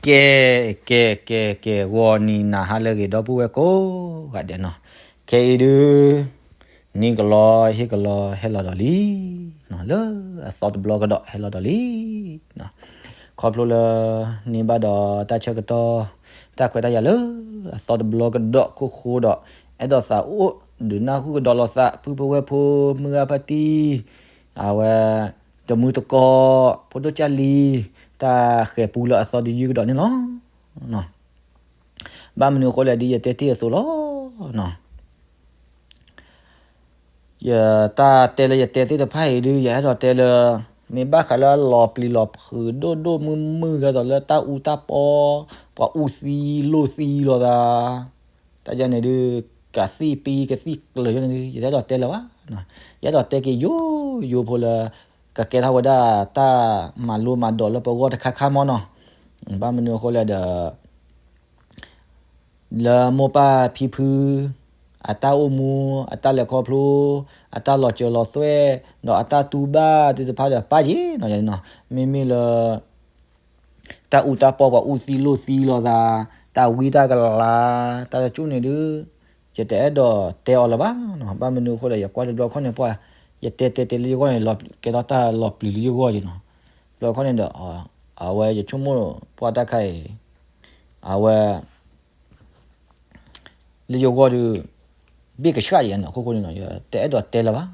ကဲ, ကဲ, ကဲ, ကဲ, ဂီၤနံၤနၤဟါလၢအဂ့ၤ ဒီပုၢ်ဝဲၢ်ကိးဂၤဒဲးနီၤ, ခဲအံၤဒုး နံၤကလီဟ့ၣ်ကလီဟဲလီၤဒီးလံ, လၢအသီတဘျီကဒီးဟဲလီၤဒီးလံ. ခီဖျိလၢ န့ၢ်ဘၣ်ဒီးတၢ်ဆၢကတီၢ် တၢ်ခွဲးတၢ်ယာ်လၢ အသီတဘျီကဒီးခိၣ်ဃိဒီး အဲၣ်ဒိးသးအိၣ် ဒုးနၢ်ဟူကဒီးလိာ်သး ပုၢ်ဖိဝဲၢ်ဖိ မုၢ်ဂၤဖါတံၢ် အဝဲ တမုၢ်တကိး ဖိဒိၣ်ကၢ်လံၤ တၢ်ဃဲၤပူလၢအသီတယုၢ်ကဒီးန့ၣ်လီၤ. ဘၣ်မနုၤအဃိလဲၣ် ဒ်ယတဲတ့ၢ်အသိးလီၤ. ယတၢ်တဲလၢယတဲသ့ၣ်တဖၣ်အံၤဒုး ယအဲၣ်ဒိးတဲလၢ မ့ၢ်ဘၣ်ဃးလၢလီၤပျံၤလီၤဖုးဒိၣ်ဒိၣ်မုၢ်မုၢ် ဂ့ၤသိးလၢတၢ်အူတၢ်ပီ ပှၤအူသံလိၢ်သံလိာ်သး တၢ်ယဲန့ၣ်ဒုး ကသံၣ်ပံကသံၣ်ကျၢၤယဲန့ၣ်ဒုး ယတအဲၣ်ဒိးတဲလၢၤဘၣ်. ယအဲၣ်ဒိးတဲက့ၤယိယိဖိလၢ ကကဲထီၣ်ဝဲဒၣ်တၢ်မၤလိမၤဒိးလၢပဂီၢ်တခါခါမီၢ်နီၤ. ဘၣ်မနုၤအဃိလဲၣ်ဒီး လၢမိၢ်ပၢ်ဖံဖု အတၢ်အိၣ်မူ အတၢ်လဲၤခီဖျိ အတၢ်လီၤစၢၤလီၤသွဲၣ် ဒီးအတၢ်တူၢ်ဘၣ်သ့ၣ်တဖၣ်ဒီးပၢ်ယ့ၤနီၤ ယဲန့ၣ်နီၤ. မ့မ့ၢ်လၢ တၢ်အူတၢ်ပီပှၤအူသံလိာ်သံလိာ်သး တၢ်ဝံတၢ်ကလၤ တၢ်တကၠူၣ်န့ၣ်ဒုး ယတအဲၣ်ဒိးတဲအီၤလၢၤဘၣ်နီၤ. ဘၣ်မနုၤအဃိဒီး ယကွၢ်တဘျီခီၣ်န့ၣ် ပှၤ ယတဲတဲတဲလၢယဂီၢ်န့ၣ် ကဲထီၣ်တၢ်လီၤပျံၤလၢယဂီၢ်ယ့ၤနီၤ. တဘျီခီၣ်န့ၣ်ဒီး အဝဲယဆိကမိၣ်ပှၢ်တၢ်ခါအံၤ အဝဲ လၢယဂီၢ်ဒီး ဘ့ၣ်ကဆှၣ်ယဲနီၤ. အဃိဃိန့ၣ်နီၤ ယတအဲၣ်ဒိးတဲလၢၤဘၣ်.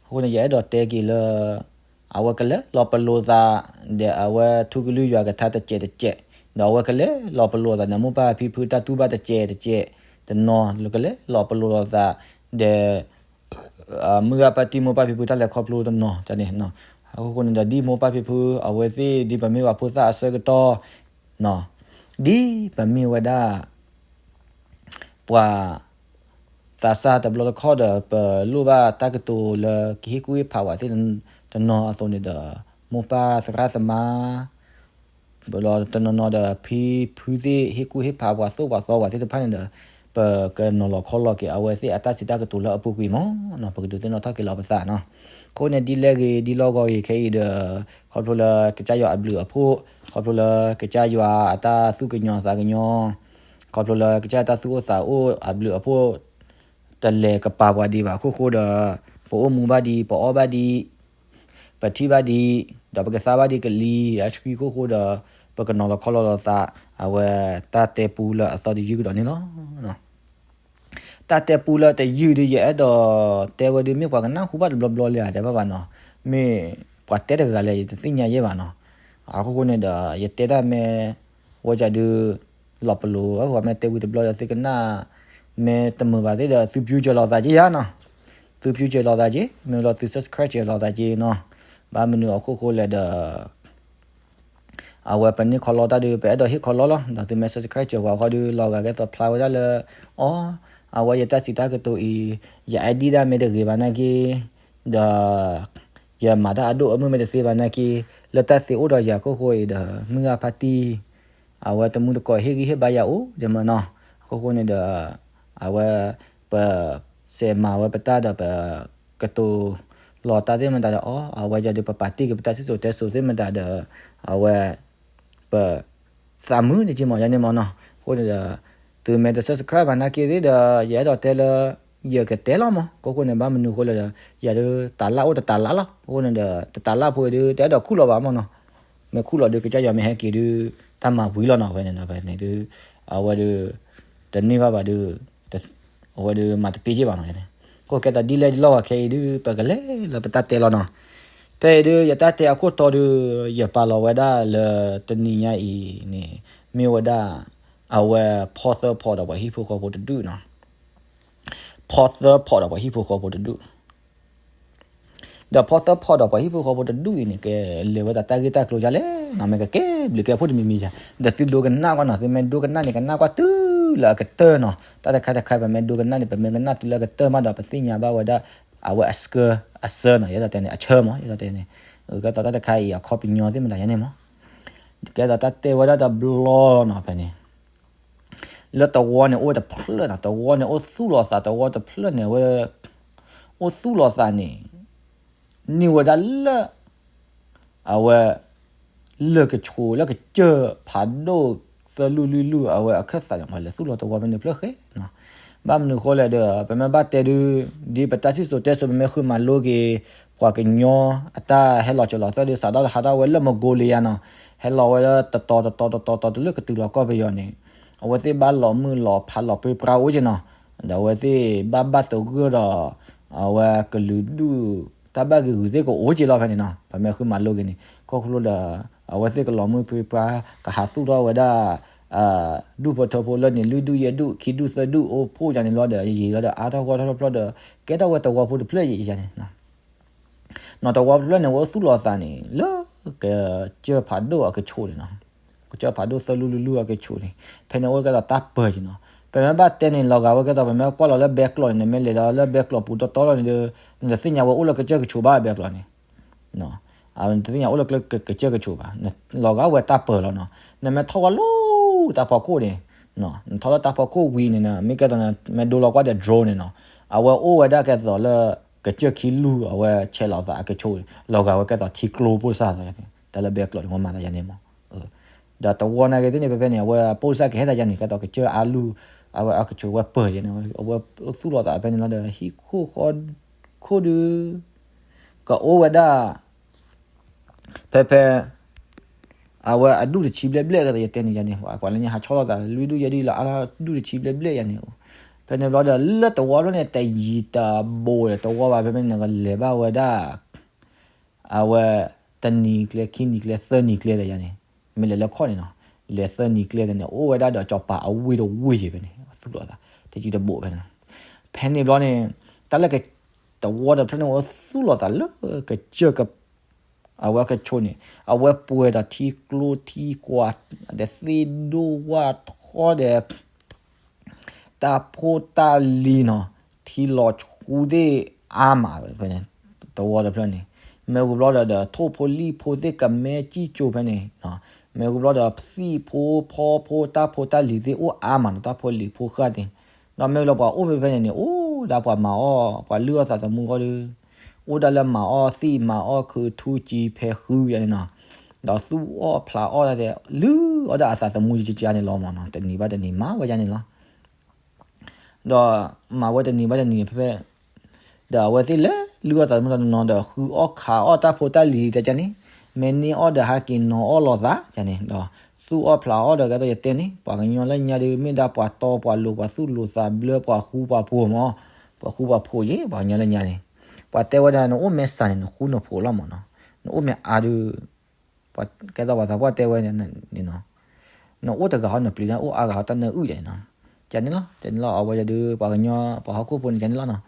အဃိန့ၣ် ယအဲၣ်ဒိးတဲက့ၤလၢ အဝဲကလဲၤလီၤပလိာ်သး ဒီးအဝဲထူကလုၢ်ယွၤကထါတစဲးတစဲး, ဒီးအဝဲကလဲၤလီၤပလိာ်သးဒီး မိၢ်ပၢ်ဖံဖုတၢ်တူၢ်ဘၣ်တစဲးတစဲး, တနီၤ လၢကလဲၤလီၤပလိာ်လိာ်သး ဒီး မုၢ်ဂၤပၢ်တံၢ်မိၢ်ပၢ်ဖံဖုတၢ်လဲၤခီဖျိတနီၤန့ၣ်. အဃိဃိန့ၣ်ဒီး ဒ်မိၢ်ပၢ်ဖံဖု အဝဲသ့ၣ်ဒ်ပမ့ၢ်ပှၤဖိသၣ်အဆၢကတီၢ် ဒ်ပမ့ၢ်ဝဲဒၣ် ပှၤသးစၢ်တဘျီတခီၣ်ဒီး ပလိၣ်ဘၣ်တၢ်ကတိၤလၢကဟ့ၣ်ကူၣ်ဟ့ၣ်ဖးပှၤသ့ၣ်တနီၤအသိးန့ၣ်ဒီး မိၢ်ပၢ်သရၣ်သမါ ဘၣ်လီၤတနီၤနီၤဒီး ဖံဖုသ့ၣ်ဟ့ၣ်ကူၣ်ဟ့ၣ်ဖးပှၤသိၣ်ပှၤသီပှၤသ့ၣ်တဖၣ်န့ၣ်ဒီး ပကနီၤလီၤခီလီၤက့ၤအဝဲသ့ၣ်အတၢ်စံးတၢ်ကတိၤလၢအပူၤကွံာ်မီၢ်နီၤ. ပကဒုးသ့ၣ်နီၣ်ထီၣ်က့ၤလီၤပသးနီၤ. အဃိန့ၣ် ဒ်လဲၣ်ဂ့ၤဒ်လီၢ်ဂီၤဂ့ၤခဲအံၤဒီး ခီဖျိလၢကစၢ်ယွၤအဘျုးအဖှိၣ်, ခီဖျိလၢကစၢ်ယွၤအတၢ်သူၣ်ကညီၤသးကညီၤ, ခီဖျိလၢကစၢ်တၢ်သူၣ်အိၣ်သးအိၣ်အဘျုးအဖှိၣ် တလဲၤကပၤပှၤဒံးဘၣ်အဃိဃိဒီး ပအိၣ်မူဘၣ်ဒံး ပအီၣ်ဘၣ်ဒံး ပထံၣ်ဘၣ်ဒံး ဒီးပကသါဘၣ်ဒံးကလံၤအဆှံအဃိဃိဒီး ပကနီၤလီၤခီလီၤလိာ်သး အဝဲတၢ်တဲပူလၢအသီတယုၢ်ကဒီးန့ၣ်လီၤ. တၢ်တဲပူလၢတယုၢ်ဒုး ယအဲၣ်ဒိးတဲဝဲဒုး မ့ၢ်ပှၤကနၢ်ဟူဘၣ်တဘျီဘျီလံဧါ တဲဘၣ်ဘၣ်နီၤ, မ့ၢ်ပှၤတဲတဂၤလဲၣ် ယတသ့ၣ်ညါယဲၢ်ဘၣ်နီၤ. အဃိဃိန့ၣ်ဒီး ယတဲတၢ်မ့ၢ် ဝဲဒၣ်ဒုး လီၤပလိာ် ပှၤမ့ၢ်တဲဝံၤတဘျီဒီး သုကနၣ် မ့ၢ်တမုာ်ဘၣ်သ့ၣ်ဒီး သု view စၢၤလီၤသးက့ယါနီၤ, သု view စၢၤလီၤသးက့ မ့ၢ်လီၤသု subscribe စၢၤလီၤသးက့နီၤ. ဘၣ်မနုၤအခိၣ်ဃိလဲၣ်ဒီး အဝဲပန့ၢ်ခီလီတၢ်ဒုး ပအဲၣ်ဒိးဟ့ၣ်ခီလီလီၤ. ဒီးသုမ့ၢ် subscribe စၢၤပှၤဃီဒုး လီၤဂာ်ကဲသိးဖျါဝဲဒၣ်လၢ အီ အဝဲယတၢ်စံးတၢ်ကတိၤအံၤ ယ idea ဒၣ်မ့ၢ်တဂ့ၤဘၣ်နာ်က့ ဒီး ယမၤတၢ်အဒိၣ်အမုၢ်မ့ၢ်တသ့ဘၣ်နာ်က့ လၢတၢ်သ့အိၣ်ဒီးယၤခိၣ်ဃိအံၤဒီး မုၢ်ဂၤဖါတံၢ် အဝဲတမုၢ်တကိးဟ့ၣ်ဂံၢ်ဟ့ၣ်ဘါယၤအိၣ်ဒံးမနီၤ. အခိၣ်ဃိန့ၣ်ဒီး အဝဲ ပ စဲးမၤဝဲပတၢ်ဒီးပ ကတိၤလီၤတၢ်သ့ၣ်မတၤဒီးအီၤ အဝဲယၤဒုးပပာ်တ့ၢ်က့ၤပတၢ်စံၣ်စိၤတဲစိၤသ့ၣ်မတၤဒီး အဝဲ ပ သးမုာ်န့ၢ်က့မီၤယါန့ၣ်မနီၤ. အဃိန့ၣ်ဒီး သုမ့ၢ်တ subscribe ဘၣ်နာ်က့သ့ၣ်ဒီး ယအဲၣ်ဒိးတဲလၢ ယကတဲလီၤမး အခိၣ်ဃိန့ၣ် ဘၣ်မနုၤအဃိလဲၣ်ဒီး ယၤဒုးတၤလၣ်အိၣ်တတၤလၣ်လီၤ. အဃိန့ၣ်ဒီး တတၤလၣ်ဖိအံၤဒုး တအဲၣ်ဒိးခူၣ်လီၤဘၣ်မနီၤ. မ့ၢ်ခူၣ်လီၤဒုး ကစၢ်ယွၤမ့ၢ်ဟဲက့ၤဒုး တၢ်မၤဝံၤလီၤနီၤ ဖဲန့ၣ်နီၤ ဖဲန့ၣ်ဒုး အဝဲဒုး တန့ၢ်ဘၣ်ဘၣ်ဒုး အဝဲဒုးမၤတပ့ၢ်က့ဘၣ်နီၤ. အဃိကဲတၢ်ဒ်လဲၣ်ဒ်လီၢ်ဂီၤခဲအံၤဒုး ပကလဲၤလၢပတၢ်တဲလီၤနီၤ. ဖဲအံၤဒုး ယတၢ်တဲအခိၣ်တီဒုး ယပာ်လီၤဝဲဒၣ်လၢတနံၤညါအံၤန့ၣ် မ့ၢ်ဝဲဒၣ် အဝဲဖီသၢဖီဒီးပှၤဟံၣ်ဖိဃီဖိတဒူၣ်နီၤ. ဖီသၢဖီဒီးပှၤဟံၣ်ဖိဃီဖိတဒူၣ် ဒီးဖီသၢဖီဒီးပှၤဟံၣ်ဖိဃီဖိတဒူၣ်အံၤန့ၣ် ကလဲၤဝဲဒၣ်တၢ်ဂ့ၢ်တၢ်ကျိၤဒ်လဲၣ်နီၤ မ့ၢ်ကကဲဘျုးကဲဖှိၣ်တမံၤမံၤယါ ဒီးသုဒိကနၣ်ကွၢ်နီၤ သုမ့ၢ်ဒိကနၣ်န့ၣ် ကနၣ်ကွၢ်တုၤလၢအကတၢၢ်နီၤ တၢ်တခါတခါပမ့ၢ်ဒိကနၣ်န့ၣ် ပမ့ၢ်ကနၣ်တုၤလၢအကတၢၢ်မးဒီး ပသ့ၣ်ညါဘၣ်ဝဲဒၣ် အဝဲအဆၢ အဆၢနီၤ ယဲဒၣ်တဲန့ၣ် အဆၢမး ယဲဒၣ်တဲန့ၣ် ကဲသိးတၢ်တခါအံၤ အခီပညီသ့ၣ်မတၤယါန့ၣ်မး ကဲသိးတၢ်တဲဝဲဒၣ်တဘျီနီၤ ဖဲန့ၣ် လၢတဝီန့ၣ်အိၣ်တဖျၢၣ်နီၤ တဝီန့ၣ်အိၣ်သူၣ်လီၤသး တဝီတဖျၢၣ်န့ၣ်ဝဲ အိၣ်သူၣ်လီၤသးန့ၣ် န့ၢ်ဝဲဒၣ်လၢ အဝဲ လၢၢ်ကဆိးလၢကစၢၢ်ဖးဒိၣ်သၢလူၢ်လွံၢ်လူၢ် အဝဲအခၢၣ်သးန့ၣ် ပှၤလဲၤသူၣ်လီၤသဝီဖဲန့ၣ်ဖျၢၣ်ဃဲနီၤ. ဘၣ်မနုၤဃိလဲၣ်ဒီး ပမ့ၢ်ဘၣ်တဲဒုး ဒ်ပတၢ်စံၣ်စိၤတဲစိၤ ပမ့ၢ်ဃုမၤလိက့ၤ ပှၤကညီအတၢ်ဟဲလီၤကၠီၤလီၤသဲၣ်ဒီး စးထီၣ်ဟးထီၣ်ဝဲလၢ Mongolia နီၤ, ဟဲလီၤဝဲလၢတတီၤတတီၤတတီၤတတီၤ တုၤလၢကတုၤလီၤကီၢ်ပယီၤန့ၣ်, အဝဲသ့ၣ်ဘၣ်လီၤမုၢ်လီၤဖးလီၤပြံပြါအိၣ်က့နီၤ. ဒီးအဝဲသ့ၣ်ဘၣ်ဘၣ်သဂၢၢ်ဒီး အဝဲကလုာ်ဒူၣ် တၢ်ဘၣ်ဂ့ၢ်ဂူာ်သ့ၣ်ကအိၣ်က့လီၤဖဲန့ၣ်နီၤ. ပမ့ၢ်ဃုမၤလိက့ၤန့ၣ် ခီဖျိဒီး အဝဲသ့ၣ်ကလီၤမုၢ်ပြံပြါ ကဟးသူၣ်ထီၣ်ဝဲဒၣ် ဒူၣ်ဖိထၢဖိလၢန့ၣ် လွံၢ်ဒူၣ်ယဲၢ်ဒူၣ် ခံဒူၣ်သၢဒူၣ်အိၣ်ဖှိၣ်ယါန့ၣ်လီၤဒီး ယံာ်လီၤဒီး အါထီၣ်ဂီၢ်ထီၣ်တဖျၢၣ်ဒီး ကဲထီၣ်ဝဲသဝီဖိတဖျၢၣ်ယါန့ၣ် နီၤ. သဝီတဖျၢၣ်န့ၣ် အဝဲသူၣ်လီၤသးန့ၣ် လၢကစၢၢ်ဖးဒိၣ်အကဆိးန့ၣ်နီၤ. ကစၢၢ်ဖးဒိၣ်သၢလူၢ်လွံၢ်လူၢ်အကဆိးန့ၣ် ဖဲန့ၣ်အိၣ်ကဲသိးတၢ်ပၢၤက့နီၤ. ပမ့ၢ်ဘၣ်တဲန့ၣ် လီၤဂာ်ဝဲကဲသိး ပမ့ၢ်ကွၢ်လီၤလၢဘဲကျိးန့ၣ် နမ့ၢ်လဲၤဒီးလၢဘဲကျိးပူၤတီတီလီၤန့ၣ်ဒီး နတသ့ၣ်ညါဝဲအိၣ်လၢကစၢၢ်ကဆိးဘၣ် ဘဲကျိးန့ၣ် နတသ့ၣ်ညါအိၣ်လၢကစၢၢ်ကဆိးဘၣ်, လီၤဂာ်ဝဲတၢ်ပၢၤလီၤနီၤ. နမ့ၢ်ထီၣ်ဝဲလၢတၢ်ဖီခိၣ်န့ၣ်, နထီၣ်လၢတၢ်ဖီခိၣ်ဝံၤန့ၣ် မ့ၢ်ကဲသိး မ့ၢ်ဒိလီၤကွၢ်ဒီး drone န့ၣ်နီၤ, အဝဲအိၣ်ဝဲဒၣ်ကဲသိးလၢ ကစၢၢ်ခံလူၢ် အဝဲဆဲးလီၤသးအကဆိး, လီၤဂာ်ဝဲကဲသိးထံကျိပိၢ်စၢ်သးန့ၣ် တၢ်လၢဘဲကျိးန့ၣ် ဝဲမၤသးယါန့ၣ်မး. ဒီးသဝီနာ်က့သ့ၣ်န့ၣ် ဖဲဖဲန့ၣ် အဝဲပိၢ်စၢ်ကဟဲသးယါန့ၣ် ကဲသိးကစၢၢ်အါလူၢ် အဝဲအကဆိးဝဲပၢၤယါန့ၣ် အဝဲသူၣ်လီၤသးဖဲန့ၣ်လီၤဒီး ဟံၣ်ခိၣ်ဃီခိၣ်ဒုး ကအိၣ်ဝဲဒၣ် ဖဲဖဲ အဝဲအဒူၣ်တဆံဘျဲၣ်ဘျဲၣ်ကဲသိးယတဲန့ၣ်ယါန့ၣ် ပှၤလၢညါဟးဆီၣ်လီၤသး လွံၢ်ဒူၣ်ယဲၢ်ဒူၣ်လၢအါထီၣ်ဒူၣ်တဆံဘျဲၣ်ဘျဲၣ်ယါန့ၣ်, ဖဲန့ၣ်ဘျီဒီး လၢသဝီဖျၢၣ်န့ၣ် တယံာ်တဘူးဒီးသဝီဘၣ် ဖဲဖဲန့ၣ် ကလဲၤဘၣ်ဝဲဒၣ် အဝဲ တနံၤကျဲ ခံနံၤကျဲ သၢနံၤကျဲဒီးယါန့ၣ်, မ့ၢ်လဲၤလၢခီၣ်န့ၣ်နီၤ, လဲၤသၢနံၤကျဲဒီးန့ၣ် အိၣ်ဝဲဒၣ်ဒီးစီၤပၤအဝ့ၢ်တဝ့ၢ်ယဲၢ်ဖဲန့ၣ် သူၣ်လီၤသး တယံာ်တဘူးဖဲန့ၣ်. ဖဲန့ၣ်ဘျီန့ၣ် တၢ်လၢက သဝီတဖျၢၣ်န့ၣ် အိၣ်သူၣ်လီၤသးလၢကစၢၢ် အဝဲကဆိးန့ၣ် အဝဲပှဲၤဒီးထံကျိထံကွၢ် ဒီးသ့ၣ်ဒိၣ်ဝၣ်ထီဒီး တၢ်ဖိတၢ်လံၤနီၤ, ထံလီၤဆှူသ့ၣ်အါမးဖဲန့ၣ်, သဝီတဖျၢၣ်န့ၣ်, မ့ၢ်ဝံၤဘျီဒီး ထိၣ်ဖိလံၣ်ဖိသ့ၣ်ကမဲကံၣ်ကၠိဖဲန့ၣ်, မ့ၢ်ဝံၤဘျီဒီး သံၣ်ဖိဖီဖိတၢ်ဖိတၢ်လံၤသ့ၣ်အိၣ်အါမးနီၤ, တၢ်ဖိလံၤဖိဃၢ်သ့ၣ်, ဒီးမ့ၢ်ဝံၤလီၤပှၤအိၣ်ဖဲဖဲန့ၣ်န့ၣ် အိၣ်ဒၣ်ပှၤမၤအီၣ် ပှၤလုၢ်အီၣ်သးသမူဃီဒီး အိၣ်ဒၣ်လၢမၤအီၣ်သံၣ်မၤအီၣ်ခုးထူကၠံဖဲဃုယါန့ၣ်နီၤ, ဒီးသူၣ်အီၣ်ဖျးအီၣ်ဒၣ်သ့ၣ် လုၢ်အီၣ်ဒၣ်အသးသမူယါန့ၣ်လီၤမးနီၤ, တနံၤဘၣ်တနံၤမၤဝဲယါန့ၣ်လီၤ. ဒီးမၤဝဲတနံၤဘၣ်တနံၤဖဲဖဲ ဒီးအဝဲသ့ၣ်လဲၤလုၢ်အီၣ်သးသမူတနီၤဒီး ဃုအီၣ်ခးအီၣ်တၢ်ဖိတၢ်လံၤတကန့ၣ်, မ့ၢ်န့ၢ်အီၣ်ဒီးဟးက့ၤနီၤအီၣ်လိာ်သးယါန့ၣ်, ဒီးသူၣ်အီၣ်ဖျးအီၣ်ဒီး ကဲသိးယတဲန့ၣ် ပှၤကညီလၢညါဒီးမ့ၢ်ဒၣ်ပှၤတီပှၤလိၤ ပှၤသူၣ်လိၤသးဘျၢ ပှၤဃူပှၤဖိးမး, ပှၤဃူပှၤဖိးယဲၢ် ပှၤကညီလၢညါန့ၣ်, ပှၤတဲဝဲဒၣ် နအိၣ်မ့ၢ်စှၤန့ၣ် နဃူနဖိးလီၤမးနီၤ, နအိၣ်မ့ၢ်အါဒီး ကဲသိးပှၤသးပှၢ်တဲဝဲန့ၣ်နီၤ, နအိၣ်တဂၤဟီနပျံၤတၢ် အိၣ်အါဂၤဟီတၢ်နၢအုၣ်ယါန့ၣ်နီၤ, ကန့ၣ်လီၤ, ကန့ၣ်လီၤ, အဝဲယါဒီး ပှၤကညီ ပှၤဟီၣ်ခိၣ်ဖိန့ၣ် ကန့ၣ်လီၤနီၤ,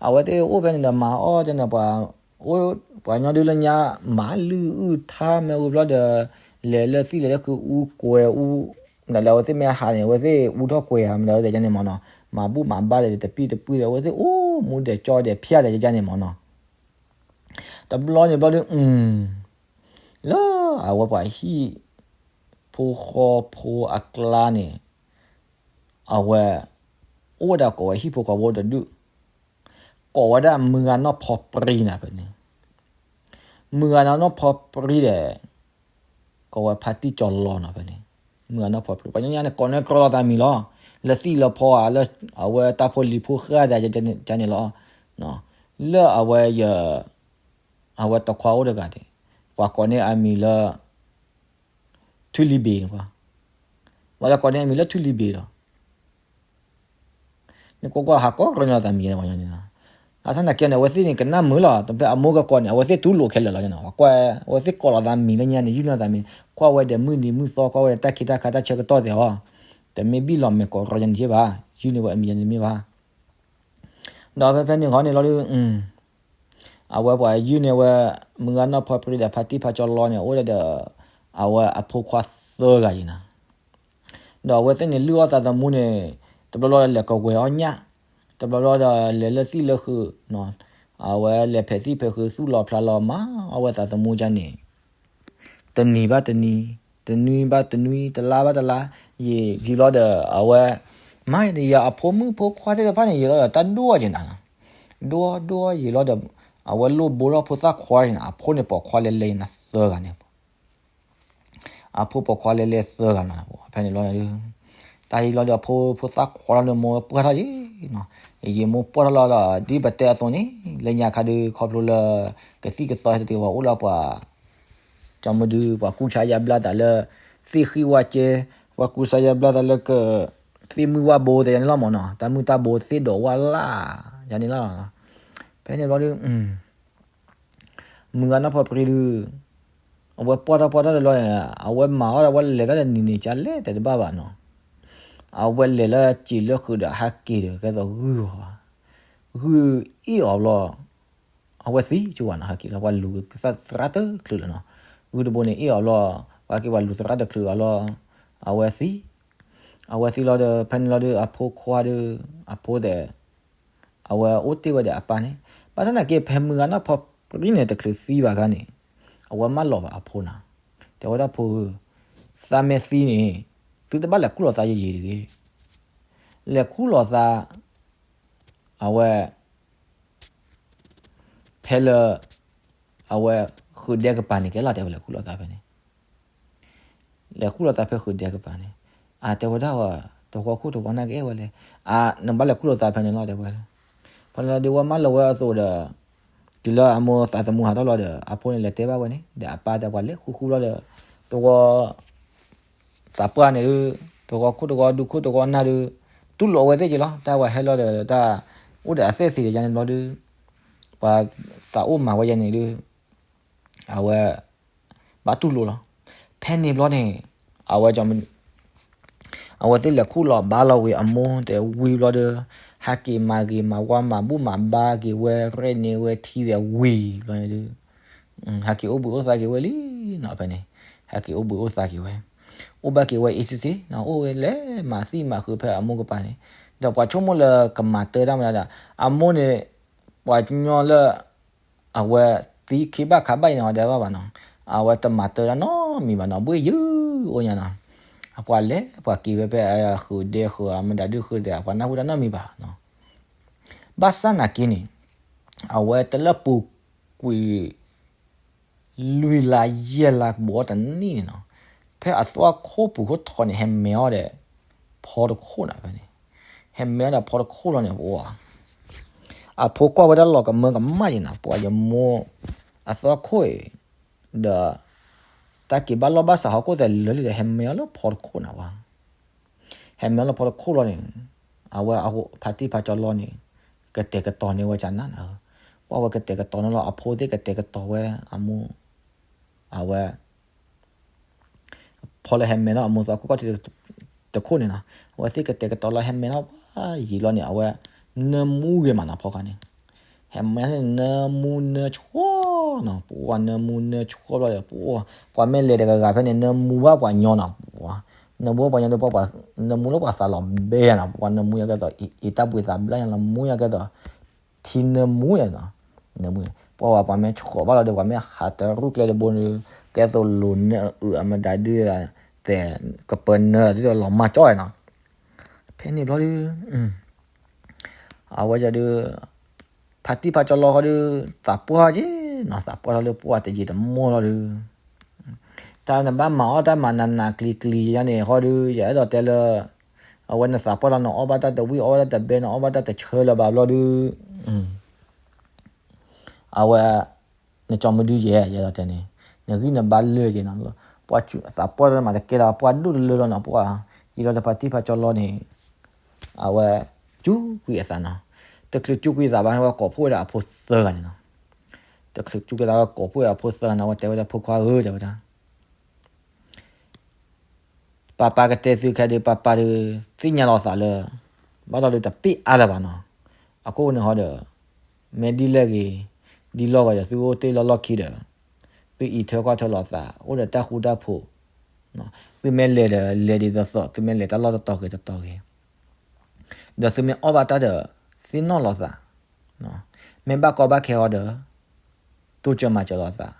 အဝဲသ့ၣ်အိၣ်ဖဲန့ၣ်ဒီး မၤအီၣ်ကန့ၣ် ပှၤ ပှၤကညီဒုးလၢညါ မၤလုၢ်အုၣ်ထါ မ့ၢ်ဝံၤဘျီဒီး လဲၤလၢသံၣ်လဲၤလၢဃုအူကွဲးအူ, မတၤလဲၣ် အဝဲသ့ၣ်မ့ၢ်ဟးန့ၣ် အဝဲသ့ၣ်အူထီၣ်ကွဲးဧါ မတၤလဲၣ် ယါန့ၣ်မးနီၤ, မၤဘူၣ်မၤဘါဒီးတပံၢ်တပှၢ်ဒီး အဝဲသ့ၣ်အိၣ်မူဒီးကၠီဒီးဖၠါဒီးယါန့ၣ်မးနီၤ, တဘျီန့ၣ်ဘျီဒီး လၢအဝဲပှၤဟံၣ်ဖိဃီဖိအကျါန့ၣ် အဝဲ အိၣ်ဝဲဒၣ်ကိးဝဲဟံၣ်ဖိဃီဖိတဒူၣ်, ကိးဝဲဒၣ်မုၢ်ဂၤနီၢ်ဖီပြံနီၤဖဲန့ၣ်, မုၢ်ဂၤနီၢ်ဖီပြံဒီး ကိးဝဲဖါတံၢ်ကၠီလီနီၤဖဲန့ၣ်, မုၢ်ဂၤနီၢ်ဖီပြံ ပှၤညီညါန့ၣ် ကိးန့ၢ်ကြီလီၤသးမံၤလီၤ, လၢသံၣ်လၢဖီဧါ လၢအဝဲတၢ်ဖိလံၤဖိဃၢ်သးန့ၣ်လီၤ, လၢအဝဲယ အဝဲတခွါအိၣ်တဂၤန့ၣ် ပှၤကိးန့ၢ်အမံၤလၢ ထူလံၤဘ့ၣ်န့ၣ်, ပှၤလၢကိးန့ၢ်အမံၤလၢထူလံၤဘ့ၣ်ဒီး နကွၢ်ကွၢ် ဟးကိးန့ၢ်လီၤသးမံၤန့ၣ် ပှၤညီန့ၣ်လီၤ, အဆၣ်သနာ်က့န့ၣ် အဝဲသ့ၣ်န့ၣ် ကနၣ်မုာ်လီၤ, တဖဲအမိၢ်ကကိးန့ၣ် အဝဲသ့ၣ်တူၢ်လိာ်ခဲလၢာ်လီၤ, ကွၢ် အဝဲသ့ၣ်ကိးလီၤသးမံၤလၢညါန့ၣ် ယုၢ်န့ၢ်သးမံၤ, ကွၢ်ဝဲဒီးမုၢ်နံၤမုၢ်သီ ကွၢ်ဝဲဒီးတၢ်ခံးတၢ်ခါတၢ်ဆၢကတီၢ်သ့ၣ်အီၤ, တမ့ၢ်ဘံၣ်လီၤမဲာ်ကိးရီယါန့ၣ်ဘၣ်, ယုၢ်န့ၢ်ဝဲအမံၤယါန့ၣ်တမ့ၢ်ဘၣ် ဒီးဖဲဖဲန့ၣ်ဃီန့ၣ်လီၤဒီး အဝဲပှၤယုၢ်န့ၢ်ဝဲ မုၢ်ဂၤနီၢ်ဖီပြံဒီးဖါတံၢ်ဖါကၠီလီန့ၣ် အိၣ်ဒီး အဝဲအဖိခွါသၢဂၤအံၤနီၤ, ဒီးအဝဲသ့ၣ်န့ၣ်လုၢ်အီၣ်သးသမူန့ၣ် တဘျီဘျီဒီးလဲၤကဝဲၤအီၣ်ညၣ်, တဘျီဘျီဒီးလဲၤလၢသံၣ်လၢဃုာ်, အဝဲလဲၤဖဲးသံၣ်ဖဲးဃုာ် သူၣ်လီၤဖျးလီၤ မၤအီၣ်ဝဲသးသမူဒ်န့ၣ် တနံၤဘၣ်တနံၤ, တနွံဘၣ်တနွံ, တလါဘၣ်တလါ, ယံာ်ယံာ်ဘျီဒီး အဝဲ မၤဒီးယၤအဖိမုၣ်ဖိခွါသ့ၣ်တဖၣ်န့ၣ် ယံာ်လီၤဒီးတၢ်ဒိၣ်အီၤက့ၤနၤနီၤ, ဒိၣ်ဒိၣ်ယံာ်လီၤဒီး အဝဲလိၣ်ဘိထီၣ်ဖိသၣ်ခွါန့ၣ် အဖိန့ၣ်ပိာ်ခွါလဲၤလဲၤနၤသၢဂၤန့ၣ် အဖိပိာ်ခွါလဲၤလဲၤသၢဂၤနီၤ, ဖဲန့ၣ်ဘျီန့ၣ်ဒုး တၢ်ဟံးလီၤဒီးအဖိဖိသၣ်ခွါလီၤဒီးမိၢ်ပှၢ်ထီၣ်ယံၤနီၤ, ယံၤမိၢ်ပှၢ်ထီၣ်လီၤဒီး ဒ်ပတဲအသိးန့ၣ် လၢညါခါဒုး ခီဖျိလၢ ကသံၣ်ကသီဟဲတတုၤဝဲအိၣ်လၢပှၤ ကၠီမုၢ်ဒုး ပှၤကူစါယါဘျါသးလၢ သ့ၣ်ဃံဝါကဲ, ပှၤကူစါယါဘျါသးလၢက သ့ၣ်မုၢ်ဝၣ်ဘိသ့ၣ်ညါန့ၣ်လီၤမ့ၢ်နီၤ, တၢ်မုၢ်တၢ်ဘိသ့ၣ်ဒိးဝၣ်လၢ် ယါန့ၣ်လီၤ. ဖဲန့ၣ်ဘျီဒုး မုၢ်ဂၤနီၢ်ဖီပရံဒုး အဝဲပှၢ်ထီၣ်ပှၢ်ထီၣ်တဘျီန့ၣ် အဝဲမၤအီၣ်ဒီးအဝဲလဲၤတၢ်တနံၤန့ၣ် ကလဲၤတဲတဘၣ်ဘၣ်နီၤ, အဝဲလဲၤလၢစံာ်လၢဃုာ်ဒီးဟဲက့ၤဒီး ကဲသိးဂုၢ်အီၤဘၣ်, ဂုၢ်အ့ၣ်အီၤဘျီ အဝဲသံဆိဝဲနီၤ, ဟဲက့ၤလီၤပှၤလူၤသရၣ်တချုးလၢၤနီၤ, ဂုၢ်တဘိန့ၣ်အ့ၣ်အီၤဘျီ ပှၤက့ၤပှၤလူၤသရၣ်တချုးဘၣ်ဘျီ အဝဲသံ အဝဲသံလီၤဒီး ဖဲန့ၣ်လီၤဒုး အဖိခွါဒုး အဖိသ့ၣ် အဝဲအိၣ်တ့ၢ်ဝဲဒီးအပၢ်န့ၣ်, ဘၣ်ဆၣ်သနာ်က့ ဖဲမုၢ်ဂၤနီၢ်ဖီပရံန့ၣ် တချုးသံဘၣ်ခါန့ၣ် အဝဲမၢလီၤဘၣ်အဖိနီၤ, တဲဝဲဒၣ်ဖိဧၢ, သးမ့ၢ်သံန့ၣ် သုတဘၣ်လဲၤခူၣ်လီၤသးယံာ်ယံာ်တဂ့ၤ, လဲၤခူၣ်လီၤသး အဝဲ ဖဲလၢ အဝဲ ဃုာ်ဒဲကပၤန့ၣ် ကဲလီၤတဲဝဲလဲၤခူၣ်လီၤသးဖဲန့ၣ်, လဲၤခူၣ်လီၤသးဖဲဃုာ်ဒဲကပၤန့ၣ်, အတဲဝဲဒၣ်ဝဲ တဝီခိၣ်တဝီနၢ်ကအဲၣ်ဝဲလဲၣ်, အနဘၣ်လဲၤခူၣ်လီၤသးဖဲန့ၣ်လီၤတဲဝဲ, ဖဲန့ၣ်လီၤဒုး ဝဲမၢလီၤဝဲအသိးဒီး တုၤလၢအမိၢ်သးသမူဟးထီၣ်လီၤဒီး အဖိန့ၣ်လဲၤတဲဘၣ်ဝဲန့ၣ် ဒီးအပၢ်တဲပှၤလဲၤဃူဃူလီၤဒီး တဝီ သးပှၢ်န့ၣ်ဒုး တဝီခိၣ်တဝီဒူခိၣ်တဝီနၢ်ဒုး တူၢ်လိာ်အဝဲသ့ၣ်က့ၤလီၤ, တၢ်ဝဲဟဲလီၤဒီးတၢ် အိၣ်ဒီးအသဲၣ်သ့ၣ်ဒီးယါန့ၣ်ဘျီဒုး ပှၤသးအိၣ်မၤဝဲယါန့ၣ်ဒုး အဝဲ ဘၣ်တူၢ်လိာ်လီၤ. ဖဲန့ၣ်ဘျီန့ၣ် အဝဲ အဝဲသ့ၣ်လဲၤခူၣ်လီၤဘါလီၤဝံၤအမိၢ်တဲဝံၤဘျီဒီး ဟဲက့ၤမၤဂ့ၤမၤဝါမၤဘူၣ်မၤဘါက့ၤဝဲရဲၣ်န့ၢ်ဝဲထံသဲးဝံၤဘျီန့ၣ်ဒုး ဟဲက့ၤအိၣ်ဘှံးအိၣ်သါက့ၤဝဲလံနီၤ ဖဲန့ၣ် ဟဲက့ၤအိၣ်ဘှံးအိၣ်သါက့ၤဝဲ အိၣ်ဘၣ်က့ၤဝဲအံၤစ့ၢ်စ့ၢ်နီၤ အိၣ်ဝဲလဲၤမၤသံမၤဃုာ်ဖဲအမိၢ်ကပၤန့ၣ် ဒီးပှၤဆိကမိၣ်လၢကမၤတၢ်တၢ်မနုၤဒီး အမိၢ်န့ၣ် ပှၤကညီလၢ အဝဲသံခံဘၣ်ခါဘၣ်အံၤန့ၣ် ဟီဒဲးဘၣ်ဘၣ်နီၤ အဝဲတမၤတၢ်တၢ်နီတမံၤဘၣ်နီၤ ဘှ့ၣ်ယုၢ်အိၣ်ညါနီၤ အပှၤလဲၤပှၤက့ၤဝဲဖဲအဃုာ်ဒဲဃုာ်အမတၤဒုဃုာ်ဒီး အပှၤနၢ်ဟူတၢ်နီတမံၤဘၣ်နီၤ ဘၣ်ဆၣ်နာ်က့န့ၣ် အဝဲတလၢပူၤကွံာ် လွံၢ်လါယဲၢ်လါကဘီတနံၣ်န့ၣ်နီၤ ဖဲအသွၣ်ခိၣ်ပူၤခိၣ်ထီန့ၣ် ဟဲမဲအီၣ်ဒီး ဖီတခိၣ်နီၤဖဲန့ၣ် ဟဲမဲအီၣ်ဒီးဖီတခိၣ်လီၤန့ၣ် ပှၤ အဖိကွၢ်ဝဲဒၣ်လီၤကမၢကမၣ်ယဲနီၤ ပှၤယမိၢ်အသွၣ်ခိၣ်အံၤ ဒီး တၢ်က့ၤဘၣ်လီၢ်ဘၣ်စးဟီၣ်ခိၣ်သဲးလၢာ်လံဒီး ဟဲမဲအီၣ်လၢဖီတခိၣ်နီၤပှၤ ဟဲမဲအီၣ်လၢဖီတခိၣ်လီၤန့ၣ် အဝဲဖါတံၢ်ဖါကၠီလီၤန့ၣ် ကတဲာ်ကတီၤန့ၢ်ဝဲကနၣ်နၤဧၢ ပှၤဝဲကတဲာ်ကတီၤန့ၢ်လီၤ အဖိသ့ၣ်ကတဲာ်ကတီၤဝဲအမိၢ် အဝဲ ဖီလၢဟဲမဲထီၣ်အမိၢ်သီခိၣ်ကီၢ်ထံးတခိၣ်န့ၣ်နီၤ အဝဲသ့ၣ်ကတဲာ်ကတီၤလီၤဟဲမဲထီၣ်ပှၤယံာ်လီၤန့ၣ် အဝဲ နၢမူဂ့ၤမးနီၤဖီခါန့ၣ် ဟဲမဲထီၣ်န့ၣ် နၢမူနၢဆှီနီၤ ပှၤနၢမူနၢဆှီဘျီဒီး ပှၤမ့ၢ်လဲၤတဂၤဂၤဖဲန့ၣ် နၢမူဘၣ်ပှၤညီနီၤ ပှၤ နၢမူဘၣ်ပှၤညီဒီး ပှၤ နၢမူလၢပှၤသးလီၤဘဲယါနီၤ ပှၤနၢမူယါကဲသိး အ့တၢ်ဘှံးသးဘျါယါနီၤ မူယါကဲသိး ထံနၢမူယါနီၤ နၢမူ ပှၤဝဲပှၤမ့ၢ်ဆှီဘၣ်လီၤဒီး ပှၤမ့ၢ်ဟးတရူၢ်ကျဲတဘိဒီး ကဲသိးလိၤနၢအုးအမတၤဒု သဲးကပၢနၢဒုဒီးလီၤမၢ်ကၠီနီၤ ဖဲန့ၣ်ဘျီဒု အဝဲဒု ဖါတံၢ်ဖါကၠီလီၤဃီဒု သးပှၢ်က့နီၤ သးပှၢ်ထီၣ်လၢပှၢ်တယံာ်တမီၢ်လီၤဒု တၢ်နဘၣ်မၤအီၣ်တၢ်မၤနးနးကျံၤကျံၤယါန့ၣ်ဃီဒု ယအဲၣ်ဒိးတဲလၢ အဝဲနသးပှၢ်လီၤ နအီၣ်ဘၣ်တၢ်တဝံၣ်အီၣ်ဘၣ်တၢ်တဘဲ နအီၣ်ဘၣ်တၢ်တဆၢလၢၤဘၣ်ဘျီဒု အဝဲ နကၠီမုၢ်ဒုယဲ ယအဲၣ်ဒိးတဲန့ၣ် နဂံၢ်နဘါလၢာ်က့နီၤ ပှၤသးပှၢ်လီၤမးတကဲလီၤ ပှၢ်ဒိၣ်တလၢလီၤနီၤ ပှၤ ယံာ်လီၤဒီးဖါတံၢ်ဖါကၠီလီၤန့ၣ် အဝဲ စူးကွံာ်အသးနီၤ တချုးစူးကွံာ်သးဘၣ်န့ၣ် ဝဲကိးဖှိၣ်ဝဲဒၣ်အဖိသၢဂၤန့ၣ်နီၤ တချုးစူးကွံာ်သးဝဲကိးဖှိၣ်ဝဲဒၣ်အဖိသၢဂၤန့ၣ် အဝဲတဲဝဲဒၣ်ဖိခွါဧၢ တဲဝဲဒၣ် ပၢ်ပၢ်ကတဲသုခဲဒုး ပၢ်ပၢ်ဒုး သ့ၣ်ညါလီၤသးလၢ ဘၣ်ဒီးဒုးတပ့ၢ်အါလၢၤဘၣ်နီၤ အခိၣ်န့ၣ်ဟီဒီး မ့ၢ်ဒ်လဲၣ်ဂ့ၤ ဒ်လီၢ်ဂ့ၤဒီး သုအိၣ်တ့ၢ်လီၢ်လီၢ်ခံဒီး သုအံးထွဲကွၢ်ထွဲလီၤသး အိၣ်ဒီးတၢ်ဃူတၢ်ဖိး သုမ့ၢ်လဲၤဒီး လဲၤဒ်သိးသိး သုမ့ၢ်လဲၤတၢ်လီၢ်တတီၤဂ့ၤတတီၤဂ့ၤ ဒီးသုမ့ၢ်အီၣ်ဘၣ်တၢ်ဒီး သ့ၣ်နီၣ်လီၤသး မ့ၢ်ဘၣ်ကီဘၣ်ခဲဟီဒီး တိစၢၤမၤစၢၤလီၤသး